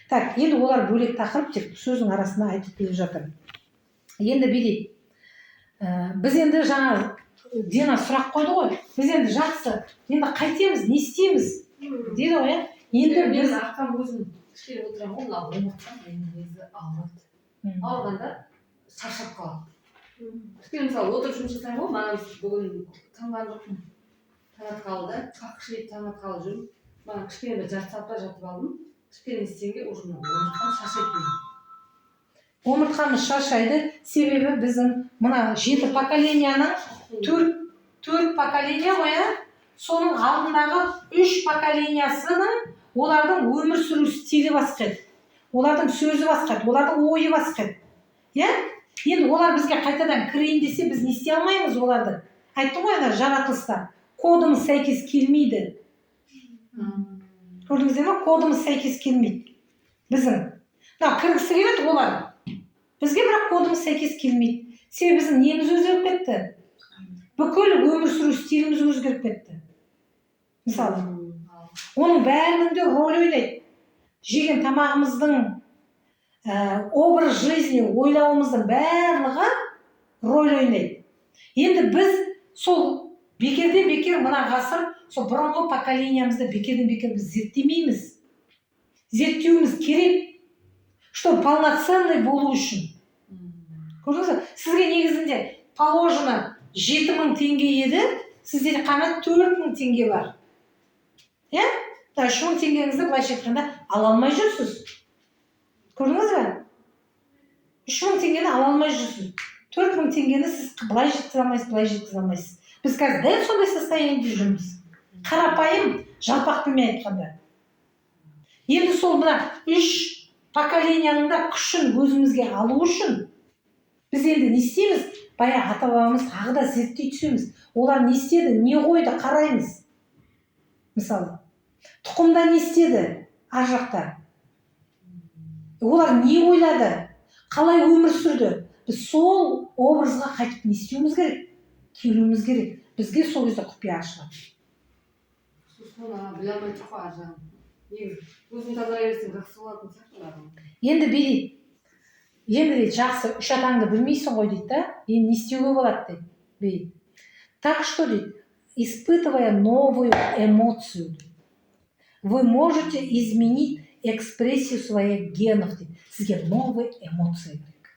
Так, енді олар бөлек тақырып, тек сөздің арасында айтып келе жатыр. Енді бүйтейік. Біз енді жаңа Дина сұрақ қойды ғой, біз енді жақсы, енді қайтеміз, не істейміз дейді ғой, иә. Енді мен біз арқам өзім кішкене отырамын ғой, мына омыртқам менің негізі ауырады. Ауырғанда шаршап қалады. Кішкене, мысалы, отырып жұмыс жасаймын ғой. Маған бүгін таңған жоқпын, таң атқалы да, қақшиып таң атқалы жүрмін. Маған кішкене бір жарты сағатта жатып алдым. Кішкене істегенге уже мына омыртқам шаршайды менің. Омыртқамыз шаршайды, себебі біздің мына жеті поколенияның, төрт поколение ғой, иә, соның алдындағы үш поколениясының, олардың өмір сүру стилі басқа еді, олардың сөзі басқа еді, олардың ойы басқа еді, иә. Енді олар бізге қайтадан кірейін десе, біз не істей алмаймыз оларды. Айттым ғой, ана жаратылыста кодымыз сәйкес келмейді. Көрдіңіздер ме? Кодымыз сәйкес келмейді біздің. Мына кіргісі келеді олар бізге, бірақ кодымыз сәйкес келмейді, себебі біздің неміз өзгеріп кетті, бүкіл өмір сүру стиліміз өзгеріп кетті. Мысалы, оның бәрінің де роль ойнайды: жеген тамағымыздың, образ жизни, ойлауымыздың барлығы роль ойнайды. Енді біз сол бекерден бекер мына ғасыр, сол бұрынғы поколениямызды бекерден бекер біз зерттемейміз. Зерттеуіміз керек, чтобы полноценный болу үшін. Көрдіңіз бе? Сізге негізінде положено 7000 теңге еді, сізде қана 4000 теңге бар, иә. Мына 3000 теңгеңізді, былайша айтқанда, ала алмай жүрсіз. Көрдіңіз бе? 3000 теңгені ала алмай жүрсіз. 4000 теңгені сіз былай жеткізе алмайсыз, былай жеткізе алмайсыз. Біз қазір дәл сондай состояниеде жүрміз, қарапайым жалпақ тілмен айтқанда. Енді сол мына үш поколенияның да күшін өзімізге алу үшін біз енді не істейміз? Баяғы ата бабамыз тағы да зерттей түсеміз. Олар не істеді, не қойды, қараймыз. Мысалы, тұқымда не істеді, ар жақта олар не ойлады, қалай өмір сүрді? Біз сол образға қайтып не істеуіміз керек? Келуіміз керек. Бізге сол кезде құпия ашылады. Соны біле алмай тұр ғой ар жағын. Негізі өзің тазалай берсең, жақсы болатын сияқты барлығы. Енді бүй дейді, енді дейді: «Жақсы, үш атаңды білмейсің ғой», — дейді да. «Енді не істеуге болады?» — дейді. Бүй: «Так что, — дейді, — испытывая новую эмоцию, — дейді, — вы можете изменить экспрессию своих генов», — дейді. Сізге новый эмоция керек,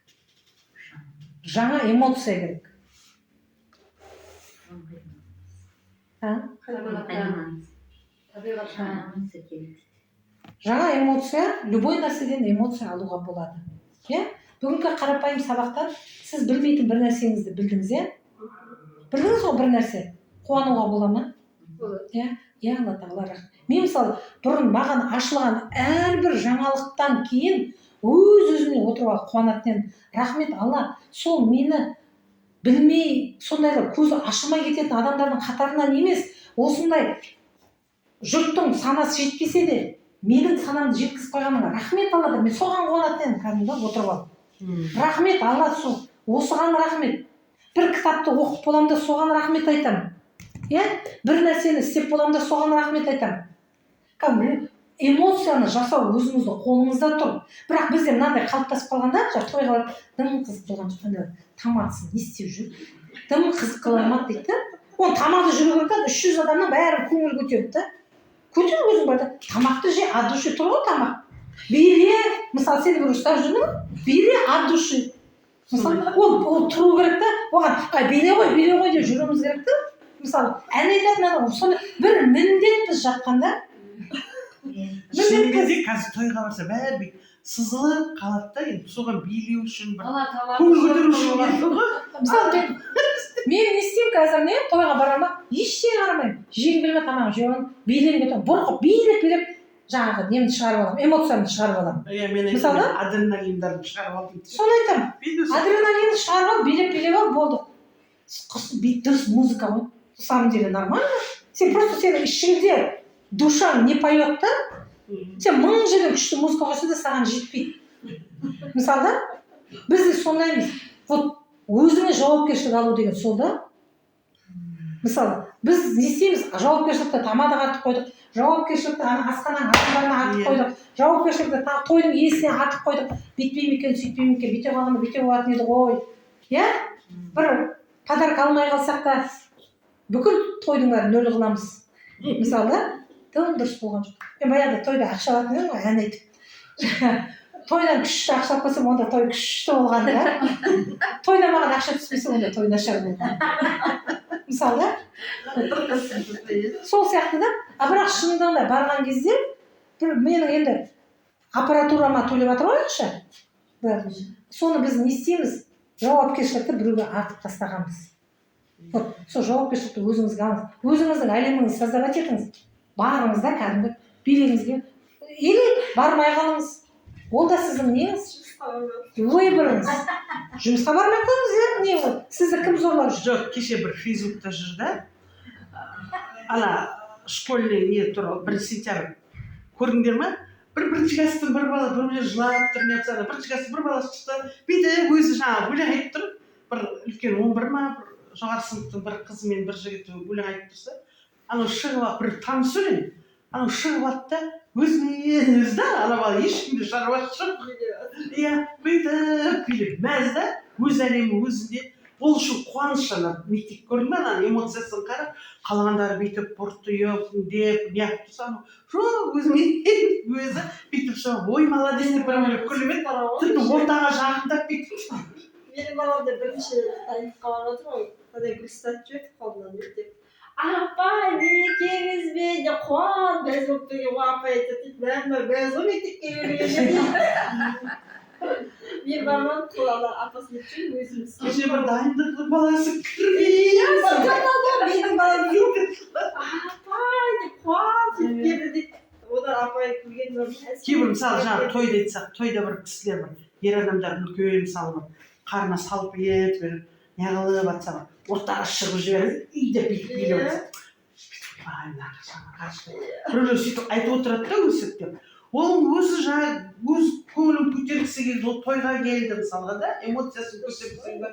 жаңа эмоция керек. А? Табиғаттан, табиғаттан. Жаңа эмоция. Любой нәрседен эмоция алуға болады, иә. Бүгінгі қарапайым сабақтан сіз білмейтін бір нәрсеңізді білдіңіз, иә, білдіңіз ғой бір нәрсе. Қуануға бола ма? Болады. Иә, Алла тағала рахмет. Мен, мысалы, бұрын маған ашылған әрбір жаңалықтан кейін өз өзіме отырып алып қуанатын едім: рахмет, Алла. Сол мені білмей, сондайлар, көзі ашылмай кететін адамдардың қатарынан емес, осындай жұрттың санасы жетпесе де, менің санамды жеткізіп қойғаныңа рахмет, Алла, деп мен соған қуанатын едім кәдімгі отырып алып. Рахмет, Алла, сол осыған рахмет. Бір кітапты оқып боламын да, соған рахмет айтамын, иә. Бір нәрсені істеп боламын да, соған рахмет айтамын. Кәдімгі эмоцияны жасау өзіңіздің қолыңызда тұр. Бірақ бізде мынандай қалыптасып қалған да: жаңағы тойға барып, дым қызық болған жоқ, андай тамадасы не істеп жүр, дым қызық қыла алмады дейді да. Оның тамады жүру керек та, 300 адамның бәрі көңіл көтерді да. Көтер өзің, бар да, тамақты же, от души тұр ғой тамақ, биле. Мысалы, сені бір ұстап жүрді ма, биле от души. Мысалы, ол тұру керек та, оған «Ай, биле ғой, биле ғой» деп жүруіміз керек та. Мысалы, ән айтатын адам, сондай бір міндет біз жатқанда. Шынымен де, қазір тойға барса, бәрі бүйтіп сызылып қалады да. Енді соған билеу үшін, бір Ана тамақ. көңіл көтеру үшін келді ғой. Мысалы, мен не істеймін қазір? Не, тойға барамын ба, ештеңе қарамаймын. Жегім келмей, тамақ жеп аламын, билегім келіп, бұрқып билеп билеп, жаңағы немді шығарып аламын, эмоциямды шығарып аламын. Иә, мен Мысалы? айтамын, адреналиндарын шығарып алдым. Соны айтамын. Билесің. Адреналинді шығарып алып, билеп билеп ал, болды. Дұрыс музыка ғой, на самом деле нормально. Сен просто, сенің ішіңде душаң не поет та. Сен мың жерден күшті музыка қойса да, саған жетпейді. Мысалы да, біз де сондаймыз. Вот өзіңе жауапкершілік алу деген сол да. Мысалы, біз не істейміз? Жауапкершілікті тамадаға артып қойдық, жауапкершілікті ана асхананың адамдарына артып қойдық, жауапкершілікті тағы тойдың иесіне артып қойдық. Бүйтпей ме екен, сөйтпей ме екен, бүйте қалғанда бүйте болатын еді ғой, иә. Бір подарок алмай қалсақ та, бүкіл тойдың бәрін нөл қыламыз. Мысалы да, дым дұрыс болған жоқ. Мен баяғыда тойда ақша алатын едім ғой ән айтып. Тойдан күшті ақша алып келсем, онда той күшті болған да. Тойда маған ақша түспесе, онда той нашар болған, мысалы да. Сол сияқты да. А бірақ шынында барған кезде бір менің енді аппаратурама төлеп жатыр ғой ақша. Бір соны біз не істейміз? Жауапкершілікті біреуге артып тастағанбыз. Вот сол жауапкершілікті өзіңізге алыңыз, өзіңіздің әлеміңізді создавать етіңіз. Барыңыз да, кәдімгі билегіңізге или бармай қалыңыз, ол да сіздің неңіз, выборыңыз. Жұмысқа бармай ақ қойыңыз, иә. Не ғой, сізді кім зорлап жүр? Жоқ, кеше бір Фейсбукта жүр да, ана школьный не туралы, 1 сентябрь көрдіңдер ма? Бір бірінші класстың бір бала біреулер жылап тұр, не ана бірінші класстың бір баласы шықты, бүйтіп өзі жаңағы өлең айтып тұр. Бір үлкен 11 ма, бір жоғары сыныптың бір қызы мен бір жігіті өлең айтып тұрса, анау шығып алып, бір таныс өлең, анау шығып алды да, өзінен өзі да. Ана бала ешкімде шаруасы жоқ, иә, бүйтіп билеп мәз да, өз әлемі өзінде. Ол үшін қуаныш. Ана мектеп, көрдің бе, ана эмоциясын қара. Қалғандары бүйтіп бұртиып деп неғып тұрса, анау жоқ, өзімен өзі бүйтіп шығып, «Ой, молодец» деп бір біреу күліп еді. Тіпті ортаға жақындап бүйтіп. Менің балам да бірінші дайындыққа барып жатыр ғой. Андай гүл ұстатып жіберді қолынан деп. «Апай, мерекеңізбен!» деп қуанып, мәз болып келген ғой. Апай айтады дейді: «Мә, мына мәз ғой мектепке келгенге», – дейді. Мен бармадым, сол ана апасын айтып жүрмін өзіміз. Кеше бір дайындықтың баласы кірмей Менің балам дейді: «Апай», – деп қуанып сөйтіп келді дейді. Одан апай күлген. Кейбір, мысалы, жаңағы тойда айтсақ, тойда бір кісілер, бір ер адамдар үлкен, мысалы, бір қарны салып ет, бір неғылып жатса, бір ортаға шығып жібереді үйде, бүйтіп билеп жатса, бүйтіп, «Ай, мына қарашы», біреулер сөйтіп айтып отырады да, өсектеп. Оның өзі жаңағы өз көңілін көтергісі келді, ол тойға келді, мысалға да, эмоциясын көрсеткісі келді.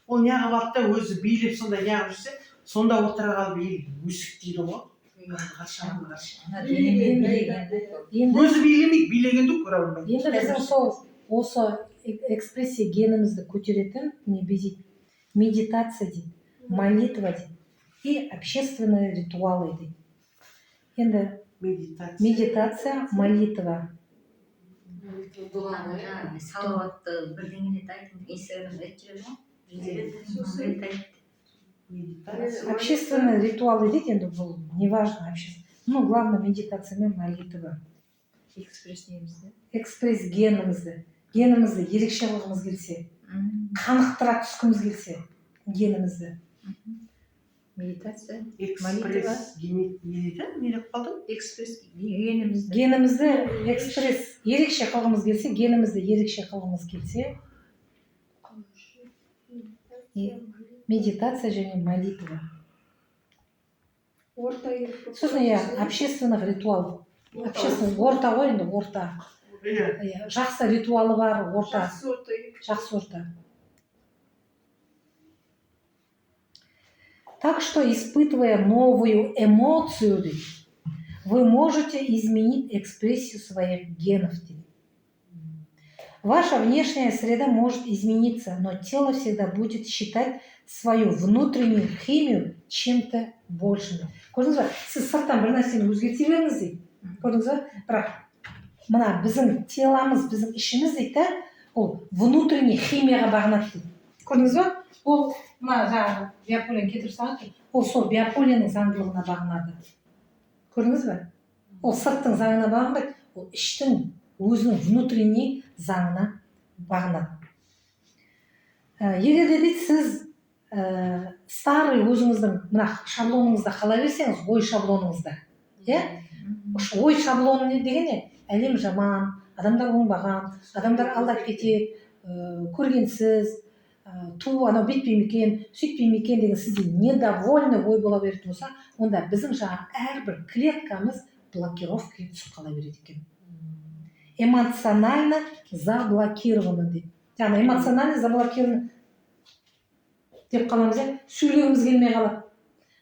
Ол неғып алды да, өзі билеп, сондай неғып жүрсе, сонда отыра қалып ел өсектейді ғой: «Қарашы, ана қарашы». Ана денемен билеген да. Енді Өзі билемейді, билегенді көре алмайды. Енді біздің сол осы экспрессия генімізді көтеретін не дейді? Медитация дейді, молитва дейді и общественные ритуалы дейді. Енді Медитация. Медитация, молитва. Дұға ғой, иә. Жаңағы салауатты бірдеңелерді айтып, Инстаграмда айтып жүреді ғой. Рет айтты. Медитация. Общественные ритуалы дейді. Енді бұл неважно, ну, главное медитация мен молитва. Экспресс немізді. Экспресс генімізді ерекше қылғымыз келсе, қанықтыра түскіміз келсе генімізді. Медитация. Экспресс не дейді, не деп қалдың? Экспресс генімізді. Генімізді экспресс ерекше қылғымыз келсе, генімізді ерекше қылғымыз келсе, медитация және молитва. Орта керек болып Сосын, иә, общественных ритуал, общественный орта ғой енді, орта. Иә. Иә, жақсы ритуалы бар орта. Жақсы орта керек. Жақсы орта. Так что, испытывая новую эмоцию дейді, вы можете изменить экспрессию своих генов дейді. Ваша внешняя среда может измениться, но тело всегда будет считать свою внутреннюю химию чем-то большим. Көрдіңіз ба, сіз сырттан бір нәрсені өзгерте беріңіз дейді, көрдіңіз ба? Бірақ мына біздің теломыз, біздің ішіміз дейді да, ол внутренний химияға бағынады дейді, көрдіңіз ба? Ол мына жаңағы биополені кетіріп салған, ол сол биополенің заңдылығына бағынады, көрдіңіз ба? Ол сырттың заңына бағынбайды, ол іштің өзінің внутренний заңына бағынады. Егер де дейді сіз старый өзіңіздің мына шаблоныңызда қала берсеңіз, ой шаблоныңызда, иә, ой шаблоны не деген не? Әлем жаман, адамдар оңбаған, адамдар алдап кетеді, көргенсіз, ту, анау бүйтпей ме екен, сөйтпей ме екен деген сізде недовольный ой бола беретін болса, онда біздің жаңағы әрбір клеткамыз блокировкаға түсіп қала береді екен. Эмоционально заблокированы дейді, яғни эмоционально заблокированы деп қаламыз, иә. Сөйлегіміз келмей қалады,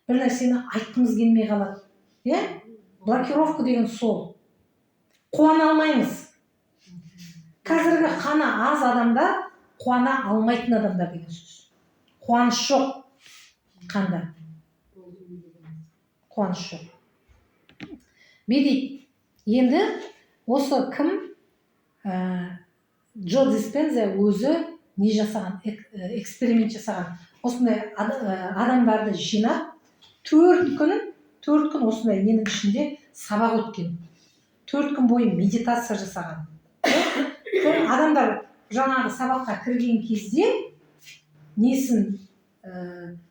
бір нәрсені айтқымыз келмей қалады, иә. Блокировка деген сол. Қуана алмаймыз. Қазіргі қаны аз адамдар қуана алмайтын адамдар деген сөз. Қуаныш жоқ қанда, қуаныш жоқ. Бе дейді. Енді осы кім Джо Диспенза өзі не жасаған, эксперимент жасаған. Осындай адамдарды жинап, 4 күн осындай ненің ішінде сабақ өткен, 4 күн бойы медитация жасаған. Сол адамдар жаңағы сабаққа кірген кезде несін,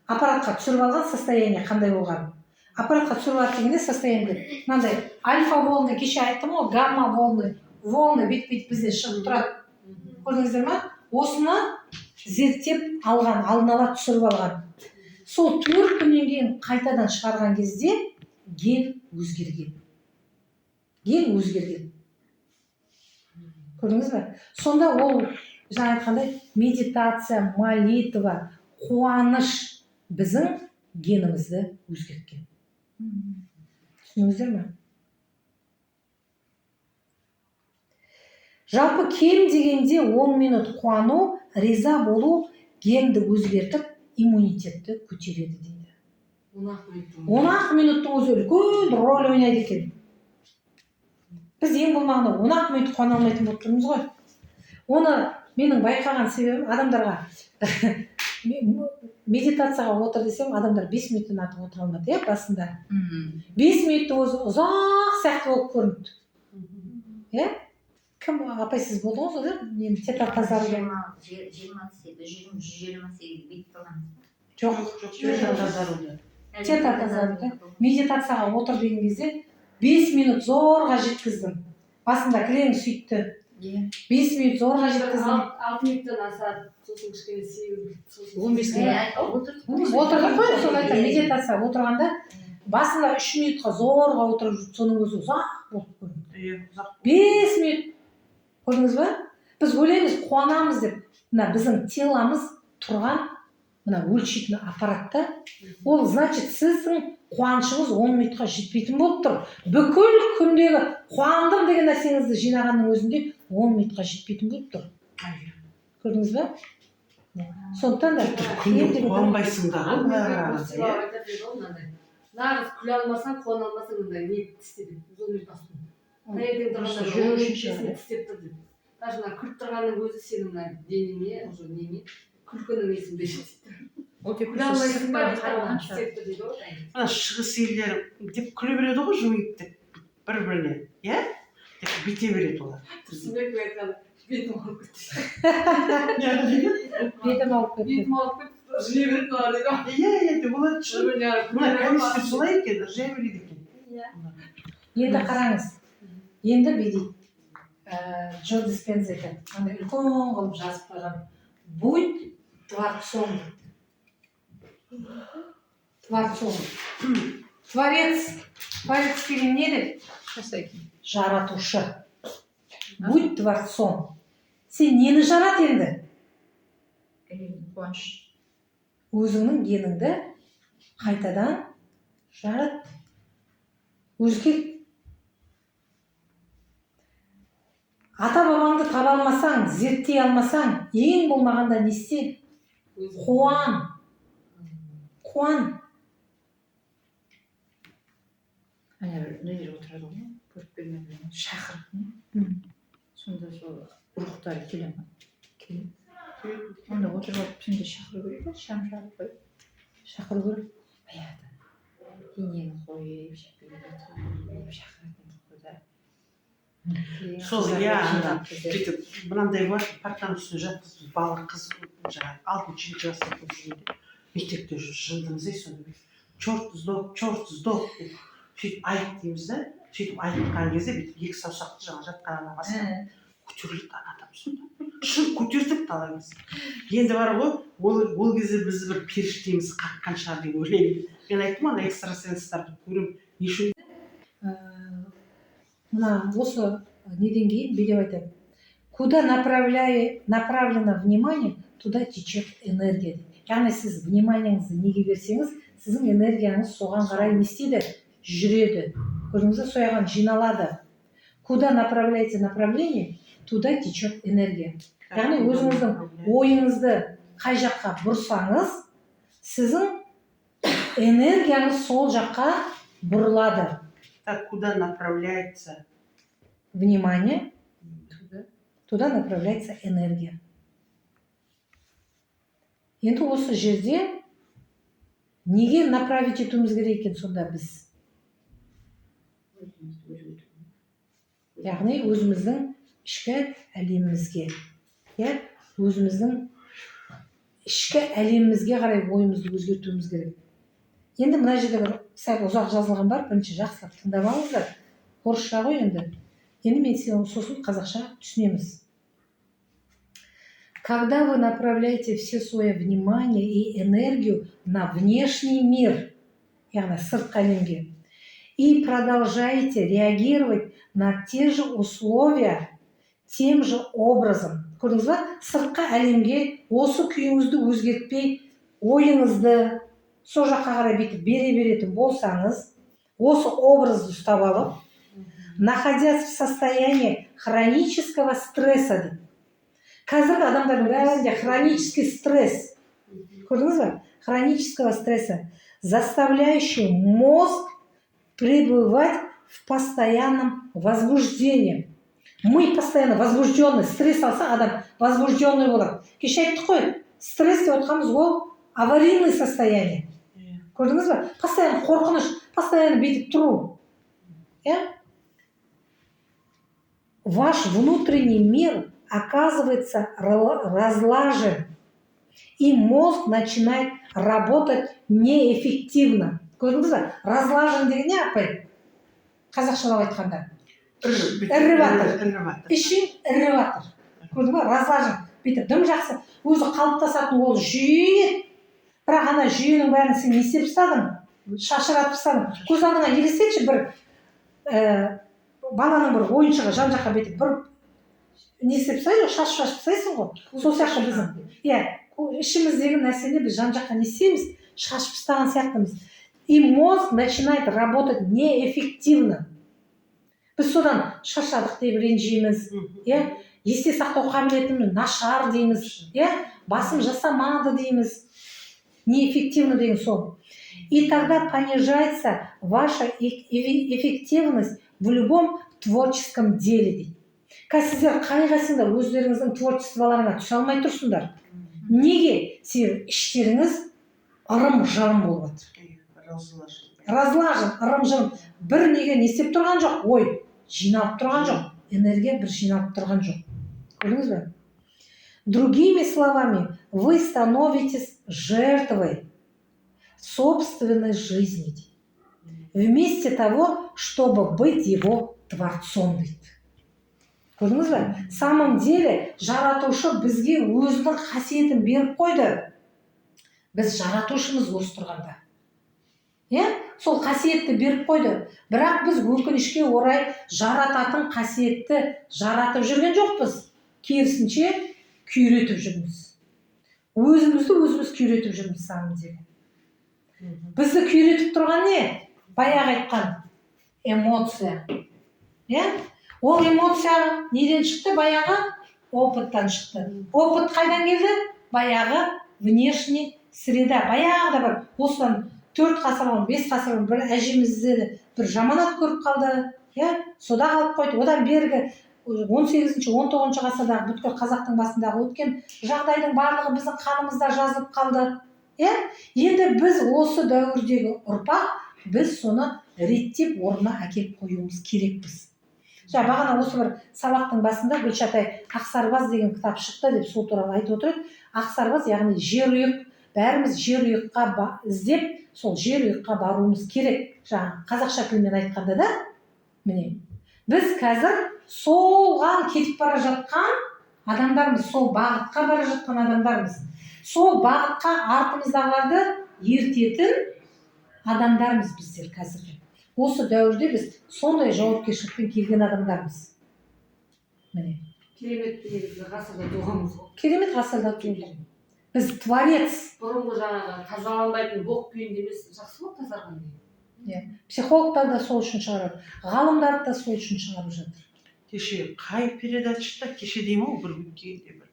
аппаратқа түсіріп алған, состояние қандай болған. Аппаратқа түсіріп алады дегенде, состояние мынандай: альфа волны, кеше айттым ғой, гамма волны бүйтіп бүйтіп бізден шығып тұрады, көрдіңіздер ма? Осыны зерттеп алған, алдын ала түсіріп алған. Сол 4 күннен кейін қайтадан шығарған кезде ген өзгерген, ген өзгерген, көрдіңіз бе? Сонда ол жаңа айтқандай, медитация, молитва, қуаныш біздің генімізді өзгерткен, түсіндіңіздер ме? Жалпы, кем дегенде 10 минут қуану, риза болу генді өзгертіп, иммунитетті көтереді дейді. 10-ақ минуттың. 10-ақ минуттың өзі үлкен роль ойнайды екен. Біз ең болмағанда 10-ақ минут қуана алмайтын болып тұрмыз ғой. Оны менің байқаған себебім, адамдарға медитацияға отыр десем, адамдар 5 минуттан артық отыра алмады, иә. Басында 5 минуттың өзі ұзақ сияқты болып көрінді, иә. Кім, апай, сіз болдыңыз ғой, да, нені, тета тазару? 28, 128 бүйтіп тұрғанбыз ба? Жоқ. Жоқ, тета тазаруда. Тета тазаруда. Медитацияға отыр деген кезде 5 минут зорға жеткіздім. Басында кілең сөйтті. 5 минут зорға жеткіздім. 6 минуттан асады, сосын кішкене 8, сосын 15 минут. Отырдық. Отырдық қой, соны айтамын. Медитация отырғанда басында 3 минутқа зорға отырып жүрді, соның өзі ұзақ болып көрінді. Иә, ұзақ. 5 минут, көрдіңіз ба? Біз ойлаймыз қуанамыз деп. Мына біздің тело мыз тұрған мына өлшейтін аппаратта ол, значит, сіздің қуанышыңыз 10 минутқа жетпейтін болып тұр. Бүкіл күндегі қуандым деген нәрсеңізді жинағанның өзінде 10 минутқа жетпейтін болып тұр, көрдіңіз ба? Сондықтан да Күнде кем дегенде- қуанбайсың да ғой, былай қарағанда, иә. Айтады ғой мынандай: нағыз күле алмасаң, қуана алмасаң, мындай не тісте деп, 110 минут астын таңертең тұрғанда Жүру 10 үшін минут шығар, иә? тістеп тұр деп. Даже мына күліп тұрғанның өзі сенің мына денеңе, уже неңе, күлкінің несін береді дейді. Ол тек Күле алмайсың ба, сырттан қараған шығар. тістеп тұр дейді ғой таңертең. Мына шығыс елдері деп күле береді ғой, жымиып деп бір біріне, иә, деп бүйте береді олар. Тұрсынбек айтқан: «Бетім ауырып кетті». Бетім ауырып кетті. «Бетім ауырып кетті, жия береді олар», — дейді. Иә, деп олар шын. Бір-біріне Мына кәрістер солай екен, ыржия береді екен. Иә. Енді қараңыз, енді бүйтейік. Джо Диспенза айтады, андай үлкен қылып жазып қойған: «Будь творцом» дейді. Творцом, творец. Творец деген не деп? Жасайтын. Жаратушы. Будь творцом. Сен нені жарат енді? Қуаныш. Өзіңнің геніңді қайтадан жарат, өзгерт. Ата бабаңды таба алмасаң, зерттей алмасаң, ең болмағанда не істе? Қуан, қуан. Ана бір нелер отырады ғой, көріпкелмен шақырып не. Сонда сол рухтары келе ма? Келеді. Онда отырып алып, түнде шақыру керек па, шам жағып қойып? Шақыру керек. Баяғыда инені қойып, шәпелеп шақыратын едік қой да. Кейін Сол, қыздар иә, ана жиналып кетеді. Бүйтіп мынандай бар, партаның үстіне жатқызып, бала, қыз, жаңағы алтыншы, жетінші класста оқып жүргенде, мектепте жүріп жындымыз ей. Сонда бүйтіп: «Черт сдох, черт сдох», — деп сөйтіп айт дейміз да. Сөйтіп айтқан кезде бүйтіп екі саусақты жаңағы жатқан адамға астына көтеріледі ана адам. Сонда шын көтердік талай кез. Енді бар ғой, ол кезде бізді бір періштеміз қаққан шығар деп ойлаймын. Мен айттым ғой, ана экстрасенстарды көремін неше. Мына осы неден кейін бүйтіп айтады: «Куда направлено внимание, туда течет энергия», — дейді. Яғни сіз внимание ңізді неге берсеңіз, сіздің энергияңыз соған қарай не істейді? Жүреді, көрдіңіз бе? Сояған жиналады. Куда направляете направление, туда течет энергия. Яғни өзіңіздің ойыңызды қай жаққа бұрсаңыз, сіздің энергияңыз сол жаққа бұрылады. Так, куда направляется внимание. Туда. Туда направляется энергия. Енді осы жерде неге направить етуіміз керек екен сонда біз? Өзімізді өзгерту. Яғни өзіміздің ішкі әлемімізге, иә, өзіміздің ішкі әлемімізге қарай ойымызды өзгертуіміз керек. Енді мына жерде бір сәл ұзақ жазылған бар, бірінші жақсылап тыңдап алыңыздар. Орысша ғой енді. Енді мен сосын қазақша түсінеміз. Когда вы направляете все свое внимание и энергию на внешний мир, яғни сыртқы әлемге, и продолжаете реагировать на те же условия тем же образом. Көрдіңіз ба? Сыртқы әлемге осы күйіңізді өзгертпей, ойыңызды сол жаққа қарай бүйтіп бере беретін болсаңыз, осы образды ұстап алып, находясь в состоянии хронического стресса дейді. Қазіргі адамдардың бәрінде хронический стресс. Көрдіңіз ба? Хронического стресса, заставляющий мозг пребывать в постоянном возбуждении. Мы постоянно возбужденный, стресс алса, адам возбужденный болады. Кеше айттық қой, стресс деп отқанымыз ол аварийный состояние. Көрдіңіз ба? Постоянно қорқыныш, постоянно бүйтіп тұру. Иә? Ваш внутренний мир оказывается разлажен, и мозг начинает работать неэффективно. Көрдіңіз ба? Разлажен деген не, апай? Қазақшалап айтқанда. Іріп Іріп жатыр. Іріп жатыр. Ішің іріп жатыр. Көрдің ба? Разлажен. Бүйтіп дым жақсы. Өзі қалыптасатын ол жүйе еді. Бірақ ана жүйенің бәрін сен не істеп тастадың? Шашыратып тастадың. Көз алдыңа елестетші, бір баланың бір ойыншығы жан жаққа бүйтіп бір не істеп тастайды ғой, шашып шашып тастайсың ғой. Сол сияқты біздің, иә, ішіміздегі нәрсені біз жан жаққа не істейміз? Шашып тастаған сияқтымыз. И мозг начинает работать неэффективно. Біз содан шаршадық деп ренжиміз, иә, есте сақтау қабілетім нашар дейміз, иә, басым жасамады дейміз. Неэффективно деген сол. И тогда понижается ваша эффективность в любом творческом деле дейді. Қазір сіздер қай қайсыңдар өздеріңіздің творчестволарыңа түсе алмай тұрсыңдар. Неге? Себебі іштеріңіз ырым жырым болып жатыр. Разлажен. Разлажен, ырым жырым. Бір неге не істеп тұрған жоқ, ой жиналып тұрған жоқ, энергия бір жиналып тұрған жоқ. Көрдіңіз бе? Другими словами, вы становитесь жертвой собственной жизни вместо того, чтобы быть его творцом дейді. Көрдіңіз бе? В самом деле жаратушы бізге өзінің қасиетін беріп қойды. Біз жаратушымыз осы тұрғанда, иә, сол қасиетті беріп қойды. Бірақ біз, өкінішке орай, жарататын қасиетті жаратып жүрген жоқпыз, керісінше күйретіп жүрміз. Өзімізді өзіміз күйретіп жүрміз. Самом деле бізді күйретіп тұрған не? Баяғы айтқан эмоция, иә. Ол эмоция неден шықты? Баяғы опыттан шықты. Опыт қайдан келді? Баяғы внешний среда. Баяғыда бір осыдан 4 ғасыр бұрын, 5 ғасыр бұрын бір әжемізді бір жаманат көріп қалды, иә, сода қалып қойды. Одан бергі 18-, 19-ғасырдағы бүткіл қазақтың басындағы өткен жағдайдың барлығы біздің қанымызда жазылып қалды, иә. Енді біз, осы дәуірдегі ұрпақ, біз соны реттеп, орнына әкеліп қоюымыз керекпіз. Жаңа бағана осы бір сабақтың басында Гүлшатай «Ақсарбас» деген кітап шықты деп, сол туралы айтып отыр еді. Ақсарбас, яғни жерұйық. Бәріміз жерұйыққа іздеп, сол жерұйыққа баруымыз керек, жаңа қазақша тілмен айтқанда да. Міне, біз қазір солған кетіп бара жатқан адамдармыз, сол бағытқа бара жатқан адамдармыз, сол бағытқа артымыздағыларды ертетін адамдармыз біздер. Қазіргі осы дәуірде біз сондай жауапкершілікпен келген адамдармыз, міне. Керемет негізі ғасырда туғанбыз ғой. Керемет ғасырда тудық біз, творец. Бұрынғы жаңағы тазаланбайтын боқ күйінде емес, жақсы ғой тазарған деген. Психологтар да сол үшін шығарады, ғалымдар да сол үшін шығарып жатыр. Кеше қай передачада, кеше деймін ау, бір өткенде бір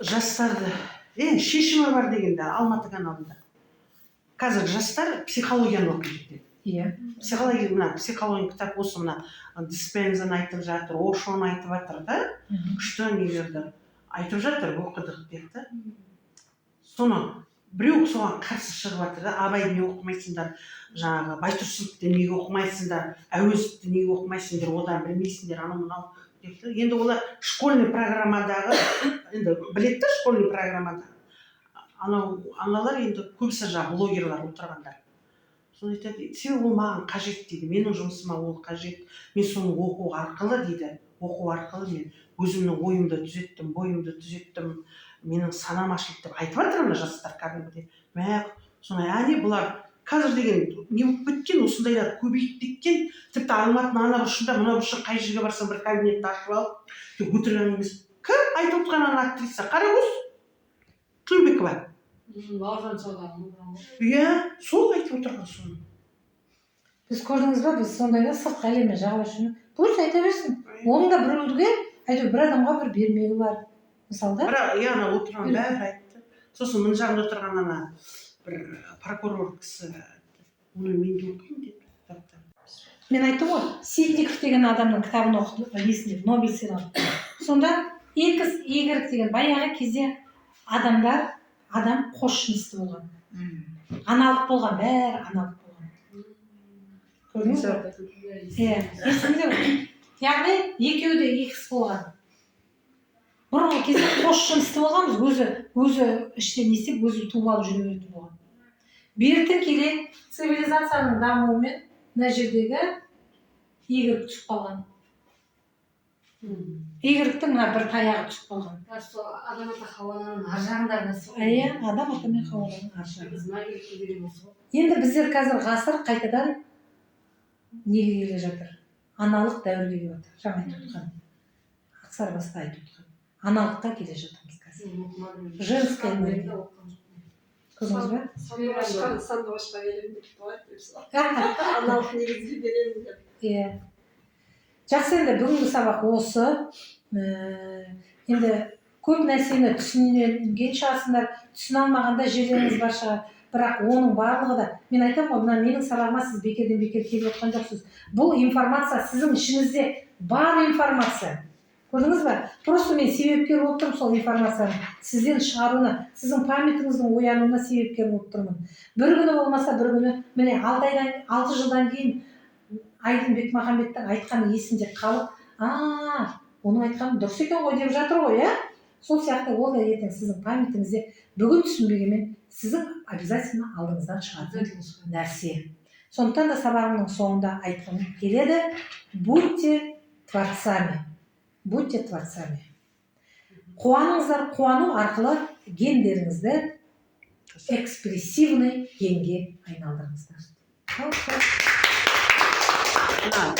жастарды «Шешімі бар» дегенде, Алматы каналында, қазір жастар психологияны оқиды екен. Иә. Психология, мына психология кітап осы, мына Диспензаны айтып жатыр, Ошоны айтып жатыр да. Күшті нелерді айтып жатыр, оқыдық деп та. Соны біреу соған қарсы шығып жатыр да: Абайды неге оқымайсыңдар, жаңағы Байтұрсыновты неге оқымайсыңдар, Әуезовті неге оқымайсыңдар, одан білмейсіңдер, анау мынау деп та. Енді олар школьный программадағы енді біледі да, школьный программада анау аналар енді көбісі жаңағы блогерлар отырғандар. Соны айтады, себебі ол маған қажет дейді, менің жұмысыма ол қажет, мен соны оқу арқылы дейді, оқу арқылы мен өзімнің ойымды түзеттім, бойымды түзеттім, менің санам ашылды деп айтып жатыр ана жастар кәдімгідей. Мә, соны әне бұлар қазір деген не болып кеткен, осындайлар көбейіп кеткен. Тіпті Алматының ана бұрышында, мына бұрышында, қай жерге барсаң, бір кабинетті ашып алып, тек өтірік әңгіме. Кім айтып отқан? Ана актриса Қарагөз Тілеубекова. Бауыржан Чауданның ғой. Иә, сол айтып отырған соны. Біз, көрдіңіз ба, біз сондайда сыртқы әлеммен жағаласып жүрміз. Пусть айта берсін, оның да біреуге әйтеуір бір адамға бір бермегі бар мысалы да. Бірақ иә, ана отырған бәрі айтты. Сосын мына жағында отырған ана бір прокурор кісі оны мен де оқимын деді кітапты. Мен айттым ғой, Ситников деген адамның кітабын оқыдым, есімде, Нобель сыйлығын. Сонда X, Y деген баяғы кезде адамдар, адам қос жынысты болған, аналық болған, бәрі аналық болған, көрдіңіз ба? Иә, есіңізде ғой. Яғни екеуі де X болған. Бұрынғы кезде қос жынысты болғанбыз, өзі өзі іштен не істеп, өзі туып алып жүре беретін болған. Бертін келе цивилизацияның дамуымен мына жердегі Y түсіп қалған, Y-тің мына бір таяғы түсіп қалған. Сол Адам ата Хауа ананың ар жағындағы нәрсе ғой. Иә, Адам ата мен Хауа ананың ар жағы. Біз мәңгілікке деген осы ғой. Енді біздер қазір ғасыр қайтадан неге келе жатыр? Аналық дәуірге келіп жатыр. Жаңа айтып отқан, Ақсарбаста айтып отқан аналыққа келе жатырмыз қазір. Мен оқымадым. Женская энергия. Оқыған жоқпын. Көрдіңіз ба? Сандуғашқа беремін деп қойды бұйырса, аналық негізге беремін деп. Иә, жақсы. Енді бүгінгі сабақ осы. Енді көп нәрсені түсінген шығарсыңдар, түсіне алмағанда жерлеріңіз бар шығар, бірақ оның барлығы да, мен айтамын ғой, мына менің сабағыма сіз бекерден бекер келіп отқан жоқсыз. Бұл информация сіздің ішіңізде бар информация, көрдіңіз ба? Просто мен себепкер болып тұрмын сол информацияны сізден шығаруына, сіздің памятіңіздің оянуына себепкер болып тұрмын. Бір күні болмаса бір күні, міне, 6 айдан, 6 жылдан кейін Айдын Бекмаханбеттің айтқаны есінде қалып, а оның айтқаны дұрыс екен ғой деп жатыр ғой, иә. Сол сияқты ол да ертең сіздің памятіңізде, бүгін түсінбегенмен, сіздің обязательно алдыңыздан шығатын Обязательно шығады. нәрсе. Сондықтан да сабағымның соңында айтқым келеді: будьте творцами, будьте творцами, қуаныңыздар. Қуану арқылы гендеріңізді экспрессивный генге айналдырыңыздар. Мына